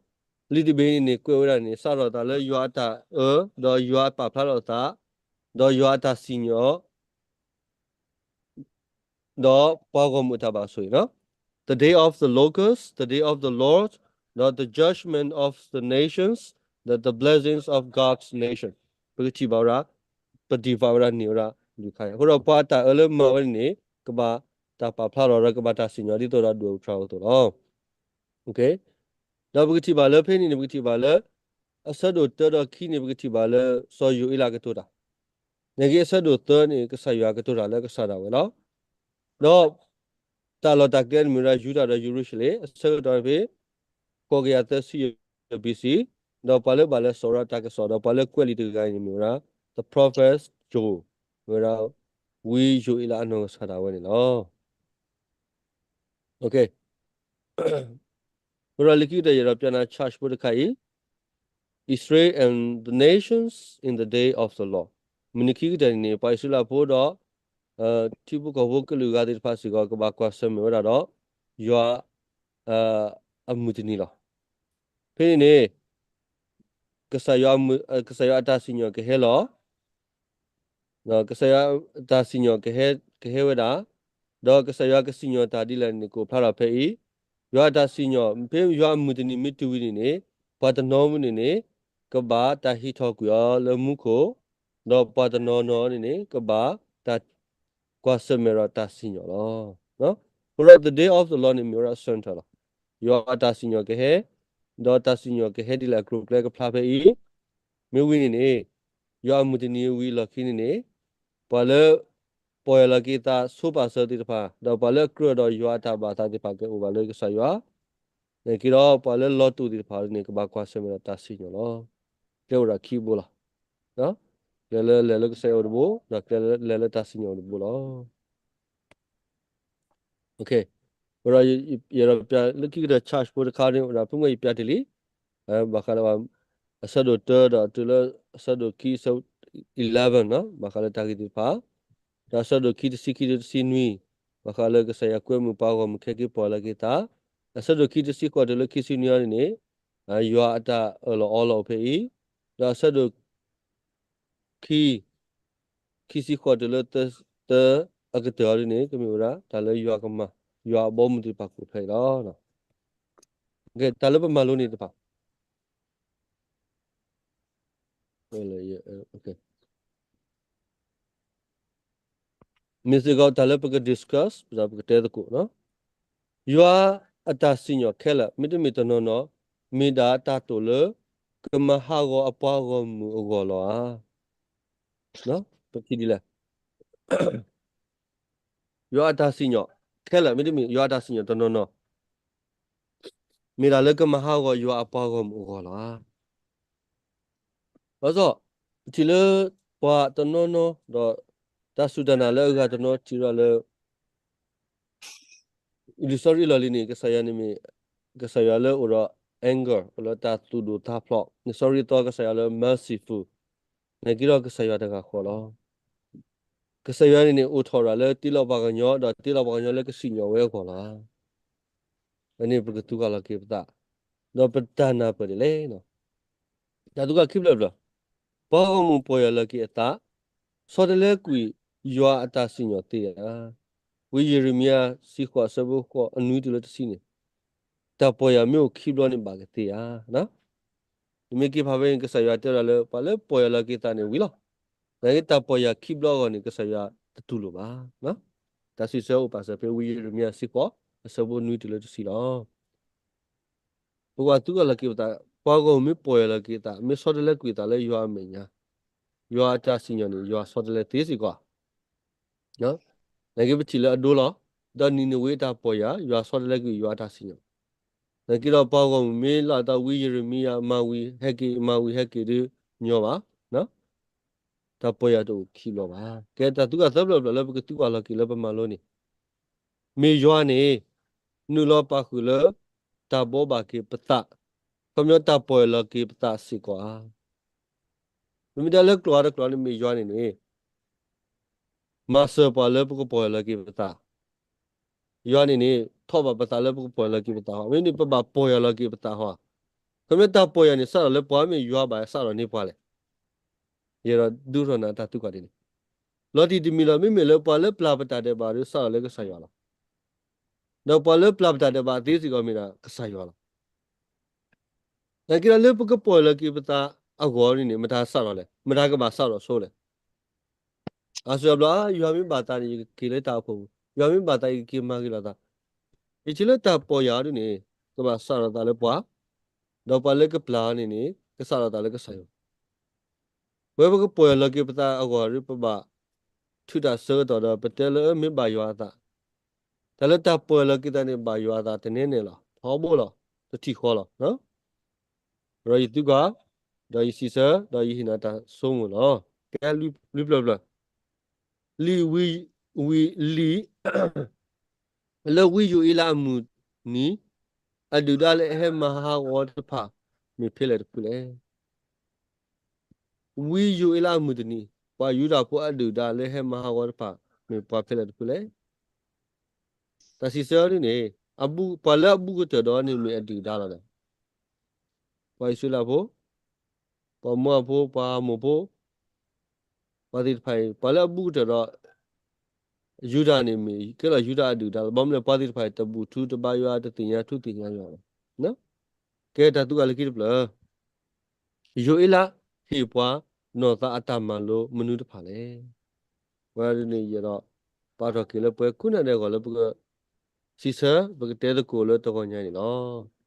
အံၤန့ၣ်န့ၣ် ကွဲးဝဲဒၣ်န့ၣ် စးထီၣ်သးလၢယွၤအတၢ်အၢ ဒီးယွၤအပာ်ဖျါထီၣ်အသး ဒီးယွၤအတၢ်စံၣ်ညီၣ် ဒီးပှၤဂီၢ်မုၢ်အတၢ်ဘၣ်ဆိၣ်ဂ့ၤနီၤ The day of the locust, the day of the Lord, ဒီး the judgment of the nations, the, the blessings of God's nation. ပကထံၣ်ဘၣ်ဝဲဒၣ် ပဒံးဘၣ်ဝဲဒၣ်န့ၢ်ဝဲဒၣ် ဒုးခါယၤ အဃိဒီးပှၤအတၢ်အၢလၢမၤဝဲန့ၣ်န့ၣ် ကဘၣ်တၢ်ပာ်ဖျါထီၣ်ဒီးကဘၣ်တၢ်စံၣ်ညီၣ်ဒ်သိးဒီးဒွဲၣ်အူထြၣ်အသိးလီၤ. ဒီးပကထံၣ်ဘၣ်လၢဖဲန့ၣ်န့ၣ် ပကထံၣ်ဘၣ်လၢ အဆၢဒိၣ်တၢဒီးခံန့ၣ် ပကထံၣ်ဘၣ်လၢစီၤယိၤအ့လးကတိၤတၢ်, နာ်က့အဆၢဒိၣ်သၢန့ၣ် ကစၢ်ယွၤကတိၤတၢ်လၢကစၢ်ဒၣ်ဝဲလီၤ. ဒီး တၢ်လီၢ်တၢ်ကျဲန့ၣ်မ့ၢ်ဝဲဒၣ်ယူဒၤဒီးယရူၤၡလ့ၣ် အဆၢကတီၢ်ဖဲ ဃိးကယၤသၢဆံယဲၢ် B C, ဒီးပှၤလၢဘၣ်လဲၤစိာ်ဝဲဒၣ်တၢ်ကစီၣ် ဒီးပှၤလၢကွဲးလံာ်တဂၤအံၤန့ၣ်မ့ၢ်ဝဲဒၣ် the prophet Joel, မ့ၢ်ဝဲဒၣ် ဝံယိၤအ့လးအနီၢ်ကစၢ်ဒၣ်ဝဲန့ၣ်လီၤ. အဃိဒီးလၢခံကတၢၢ်ယအဲၣ်ဒိးပျးနၤ charge ဖိတခါအံၤ Israel and the nations in the day of the Lord. မုၢ်နံၤခံကတၢၢ်န့ၣ်န့ၣ် ပှၤအံၣ်စရ့လးဖိဒီး ထံဖိကီၢ်ဖိကလုာ်ဂၤသ့ၣ်တဖၣ်စ့ၢ်ကီး ကဘၣ်ကွၢ်ဆၢၣ်မဲာ်ဝဲဒၣ်ဒီး ယွၤ အမုၢ်တနံၤလီၤ. ဖဲန့ၣ်န့ၣ် ကစၢ်ယွၤအမုၢ် ကစၢ်ယွၤအတၢ်စံၣ်ညီၣ်ကဟဲလီၤ ကစၢ်ယွၤအတၢ်စံၣ်ညီၣ်ကဟဲ ကဟဲဝဲဒၣ်, ဒီးကစၢ်ယွၤကစံၣ်ညီၣ်တၢ်ဒ်လဲၣ်န့ၣ် ကအိၣ်ဖျါထီၣ်ဖဲအံၤ, ယွၤအတၢ်စံၣ်ညီၣ် ဖဲယွၤအမုၢ်တနံၤမ့ၢ်တုၤဝံၤန့ၣ်န့ၣ် ပှၤတနီၤမုၢ်န့ၣ်န့ၣ် ကဘၣ်တၢ်ဟံးထီၣ်ကွံာ်အီၤလၢမူခိၣ်, ဒီးပှၤတနီၤနီၤန့ၣ်န့ၣ် ကဘၣ်တၢ်ကွၢ်ဆၢၣ်မဲာ်ဒီးတၢ်စံၣ်ညီၣ်လီၤ. အဃိဒီး the day of the Lord န့ၣ် မ့ၢ်ဝဲဒၣ် center လီၤ. ယွၤအတၢ်စံၣ်ညီၣ်ကဟဲ, ဒီးတၢ်စံၣ်ညီၣ်ကဟဲဒ်လဲၣ်အကျိၤအကျဲကဖျါဖဲအံၤ, မ့ၢ်ဝံၤန့ၣ်န့ၣ် ယွၤအမုၢ်တနံၤဝံၤအလီၢ်ခံန့ၣ်န့ၣ် ပှၤလၢ ပီၢ်ယၢ်လီၤက့ၤသးဆိပာ်စၢၤသ့ၣ်တဖၣ်, ဒီးပှၤလၢအကြၢးဒီးယွၤအတၢ်ဘၣ်သးသ့ၣ်တဖၣ်ကအိၣ်ဘၣ်လၢကစၢ်ယွၤ, နာ်က့ဒီးပှၤလၢလီၤတူာ်သ့ၣ်တဖၣ်န့ၣ် ကဘၣ်ကွၢ်ဆၢၣ်မဲာ်ဒီးတၢ်စံၣ်ညီၣ်လီၤ. ကျဲအိၣ်ဒီးခံဘိလီၤ. ကျဲလၢလဲၤလၢကစၢ်ယွၤအိၣ်တဘိ, ဒီးကျဲလၢလဲၤလၢတၢ်စံၣ်ညီၣ်အိၣ်တဘိလီၤ. ဝဲဒီး ယအဲၣ်ဒိးပျးလၢခံကတၢၢ် charge ဖိတခါန့ၣ် ဝဲဒၣ်ဖုမီၢ်ယပျးတ့ၢ်လံ, ဘၣ်ဃးလၢ အဆၢဒိၣ်တၢဒီးတုၤလၢအဆၢဒိၣ်ခံ ဆၢ eleven နီၤ, ဘၣ်ဃးလၢတၢ်ဂ့ၢ်သ့ၣ်တဖၣ်, ဒီးအဆၢဒိၣ်ခံတဆံခံတုၤတဆံနွံ, ဘၣ်ဃးလၢကစၢ်ယွၤကွဲမုာ်ပှၤဂီၢ်မုၢ်ခဲက့ၤပီၢ်ယၢ်လီၤက့ၤသး, အဆၢဒိၣ်ခံတဆံဃိးတုၤလၢခံဆံနွံအံၤန့ၣ်န့ၣ် ယွၤအတၢ်အၢၣ်လီၤအီလီၤအိၣ်ဖဲအံၤ, ဒီးအဆၢဒိၣ် ခံ, ခံဆံဃိးတုၤလၢသၢ အကတၢၢ်အံၤဒ်န့ၣ် ကမ့ၢ်ဝဲဒၣ် တၢ်လၢယွၤကမၤ, ယွၤအဘီအမုၢ်သ့ၣ်တဖၣ်ကအိၣ်ဖျါအံၤလီၤ. တၢ်လၢပမၤလိန့ၣ်တဖၣ် မ့ၢ်စ့ၢ်ကီးတၢ်လၢပက discuss ဒီးပကတဲသကိး, ယွၤအတၢ်စံၣ်ညီၣ်ခဲလၢာ် မ့တမ့ၢ်တနီၤနီၤ မ့ၢ်ဒၣ်တၢ်တိာ်လၢ ကမၤဟးဂီၤအပှၤဂီၢ်မုၢ်အဂီၢ်လီၤဧါ. ပထံၣ်ဒ်လဲၣ်, ယွၤအတၢ်စံၣ်ညီၣ်ခဲလၢာ် မ့တမ့ၢ်ယွၤအတၢ်စံၣ်ညီၣ်တနီၤနီၤ မ့ၢ်ဒၣ်လၢကမၤဟးဂီၤယွၤအပှၤဂီၢ်မုၢ်အဂီၢ်လီၤဧါ. ဘၣ်ဆၣ် ပထံၣ်လၢပှၤတနီၤနီၤ ဒီးတၢ်စူၢ်တၢ်နာ်လၢအဂၤတနီၤထံၣ်ဝဲဒၣ်လၢ လံာ်စီဆှံအလီၢ်လံၤန့ၣ် ကစၢ်ယွၤန့ၣ်မ့ၢ် ကစၢ်ယွၤလၢအိၣ်ဒီး anger အိၣ်လၢတၢ်သူၣ်ဒိၣ်သးဖျိး, လံာ်စီဆှံသီကစၢ်ယွၤလၢ merciful, နာ်က့ဒီးကစၢ်ယွၤတဂၤဃီလီၤ. ကစၢ်ယွၤန့ၣ်န့ၣ် အိၣ်ထီၣ်ဒၣ်လၢတ့လီၤပှၤကညီ ဒီးတ့လီၤပှၤကညီလၢကစံၣ်ညီၣ်ဝဲအဂီၢ်လီၤ. အန့ၣ်ပကသူၣ်က့ၤလီၤက့ၤပသး ဒီးပတၢ်နၢ်ပၢၢ်ဒ်လဲၣ်. တၢ်သံကွၢ်ခံဖျၢၣ်တဖျၢၣ်, ပှၤဂီၢ်မုၢ်ပီၢ်ယၢ်လီၤက့ၤအသး ဆီတလဲကွံာ်ယွၤအတၢ်စံၣ်ညီၣ်သ့ဧါ. ဝံယံးရမံယၤ ဆံဃိး အဆၢဖိဃိး အနွံတုၤလၢတဆံန့ၣ် တၢ်ပီၢ်ယၢ်မ့ၢ်အိၣ်ခံဘျီန့ၣ်ဘၣ်ကသ့ဧါ. နမ့ၢ်က့ၤဖးဖဲန့ၣ် ကစၢ်ယွၤတဲဝဲဒၣ်လၢ ပှၤလၢပီၢ်ယၢ်လီၤက့ၤသးန့ၣ်ဝံၤလီၤ. နာ်က့တၢ်ပီၢ်ယၢ်ခံဘျီအဂီၢ်န့ၣ် ကစၢ်ယွၤတတူၢ်လိာ်ဘၣ်. တၢ်စံးဆၢအိၣ်ပာ်စၢၤဖဲဝံယံးရမံယၤ ဆံဃိး အဆၢဖိနွံတုၤလၢတဆံလီၤ. ပကဘၣ်သံကွၢ်လီၤက့ၤပသး ပှၤဂီၢ်မုၢ်မ့ၢ်ပီၢ်ယၢ်လီၤက့ၤအသး မ့ၢ်ဆီတလဲကွံာ်အသးလၢယွၤအမဲာ်ညါ, ယွၤအတၢ်စံၣ်ညီၣ်န့ၣ် ယွၤဆီတလဲသ့စ့ၢ်ကီးဧါ. နာ်က့ပထံၣ်လၢအဒိလီၤ, ဒီးနံၤနဝ့အတၢ်ပီၢ်ယၢ် ယွၤဆီတလဲကွံာ်ယွၤအတၢ်စံၣ်ညီၣ်, နာ်က့ဒီးပှၤဂီၢ်မုၢ်မ့ၢ်လီၤအသးဝံယံးရမံယၤ မၤဝံၤဟဲက့ၤ မၤဝံၤဟဲက့ၤဒုးညီဘၣ်. တၢ်ပီၢ်ယၢ်တအိၣ်ခံဘျီဘၣ်. ကဲတၢ်သံကွၢ်သၢဖျၢၣ်ဖျၢၣ်လၢပကသံကွၢ်လီၤက့ၤလၢပမၤလိန့ၣ် မ့ၢ်ယွၤန့ၣ် နုာ်လီၤပာ်ဃုာ်လၢ တၢ်ဘိးဘၣ်က့ၤပသး, ခီပညီတၢ်ပီၢ်ယၢ်လီၤက့ၤပသးစ့ၢ်ကီးဧါ. ပမ့ၢ်တဲလၢကျိာ်အါတကျိာ်န့ၣ်မ့ၢ်ယွၤန့ၣ်န့ၣ် မၤစၢၤပှၤလၢပကပီၢ်ယၢ်လီၤက့ၤပသး, ယွၤန့ၣ်န့ၣ် ထီၣ်ဘၣ်ပသးလၢပကပီၢ်ယၢ်လီၤက့ၤပသးဟီ, မ့မ့ၢ်န့ၣ် ပဘၣ်ပီၢ်ယၢ်လီၤက့ၤပသးဟီ. ခီမ့ၢ်တၢ်ပီၢ်ယၢ်န့ၣ် စးထီၣ်လၢပှၤ, မ့ၢ်ယွၤဘၣ်စးထီၣ်န့ၢ်ပှၤလဲၣ်. ယအဲၣ်ဒိးဒုးထီၣ်နၤတၢ်သံကွၢ်ဒ်န့ၣ်, လီၤတံၢ်တမံၤလီၤ. မ့မ့ၢ်လၢပှၤလၢပျၢ်ပတၢ်ဒဲးဘးဒီး စးထီၣ်လၢကစၢ်ယွၤလီၤ. ဒီးပှၤလၢပျၢ်ပတၢ်ဒဲးဘးသ့စ့ၢ်ကီး မ့ၢ်ဒၣ်ကစၢ်ယွၤလီၤ. နာ်က့ဒီး လၢပကပီၢ်ယၢ်လီၤက့ၤပသးအဂီၢ်န့ၣ်န့ၣ် မတၤစးထီၣ်လဲၣ်, မတၤကဘၣ်စးထီၣ်ဆိလဲၣ်. အါစုအါဘျီ ယွၤမ့ၢ်ဘၣ်သးန့ၣ် ယကက့ၤလၢတၢ်အိၣ်ဖှိၣ်ပူၤ, ယွၤမ့ၢ်ဘၣ်သး ယကက့ၤမၤဂ့ၤလိာ်သး. ယထံၣ်လၢတၢ်ပီၢ်ယၢ်အီၤဒ်န့ၣ် ကဘၣ်စးထီၣ်သးလၢပှၤ, ဒီးပှၤလၢကပျၢ်အီၤန့ၣ်န့ၣ် ကစးထီၣ်သးလၢကစၢ်ယွၤ. ပဝဲပကပီၢ်ယၢ်လီၤက့ၤပသးအဂီၢ်ဒီး ပဘၣ်ထုးတၢ်ဆၢကတီၢ်ဒီး ပတဲလၢမ့ၢ်ဘၣ်ယွၤအသး, တၢ်လၢတၢ်ပီၢ်ယၢ်လီၤက့ၤသးန့ၣ် ဘၣ်ယွၤအသးတနဲနဲလီၤ, ထီဘိလီၤ, တထံၣ်ဃီလီၤ. ဒီးယသံကွၢ်, ဒီးယစံးဆၢ, ဒီးယဟ့ၣ်နၤတၢ်ဆိကမိၣ်လီၤ. ကဲ, လွံၢ်ဖျၢၣ်ဖျၢၣ်, လံာ်ဝံ, ဝံ, လံာ်, လၢဝံယိၤအ့လးအမုၢ်နံၤ, အဒုၣ်ဒါလၢအဟဲမၤဟးဂီၤတဖၣ် မ့ၢ်ဖဲလဲၣ်တဖုလဲၣ်. ဝံယိၤအ့လးအမုၢ်တနံၤ, ပှၤယူဒၤဖိအဒုၣ်ဒါလၢဟဲမၤဟးဂီၤတဖၣ် မ့ၢ်ပှၤဖဲလဲၣ်တဖုလဲၣ်. တၢ်စံးဆၢဒ်န့ၣ်, ပှၤလၢအဘူးကတၢၢ်ဒီးန့ၣ်မ့ၢ်အဒုၣ်ဒါလီၤ. ပှၤအံၣ်စရ့လးဖိ, ပှၤမိၤအၤဖိ, ပှၤအမိၣ်ဖိ, ပှၤသ့ၣ်တဖၣ်အံၤ ပှၤလၢအဘူးကတၢၢ်ဒီး ယူဒၤန့ၣ်မ့ၢ် ကဲလီၤယူဒၤအဒုၣ်ဒါလီၤ. ဘၣ်မနုၤလဲၣ်, ပှၤသ့ၣ်တဖၣ်အံၤ တဘူၣ်ထူတဘါယွၤ တသ့ၣ်ညါထူသ့ၣ်ညါယွၤလီၤ. ကဲတၢ်သံကွၢ်လၢခံတဖျၢၣ်, ယိၤအ့လးဟ့ၣ်ပှၤ နီၢ်သးအတၢ်မၤလိာ်မနုၤတဖၣ်လဲၣ်. ဝဲဒ်န့ၣ်ယအဲၣ်ဒိး ပာ်ထီၣ်က့ၤလၢပှၤကိးဂၤဒဲးအဂီၢ်လၢပက စံးဆၢ ပကတဲသကိးလၢတဂီၤညါန့ၣ်လီၤ.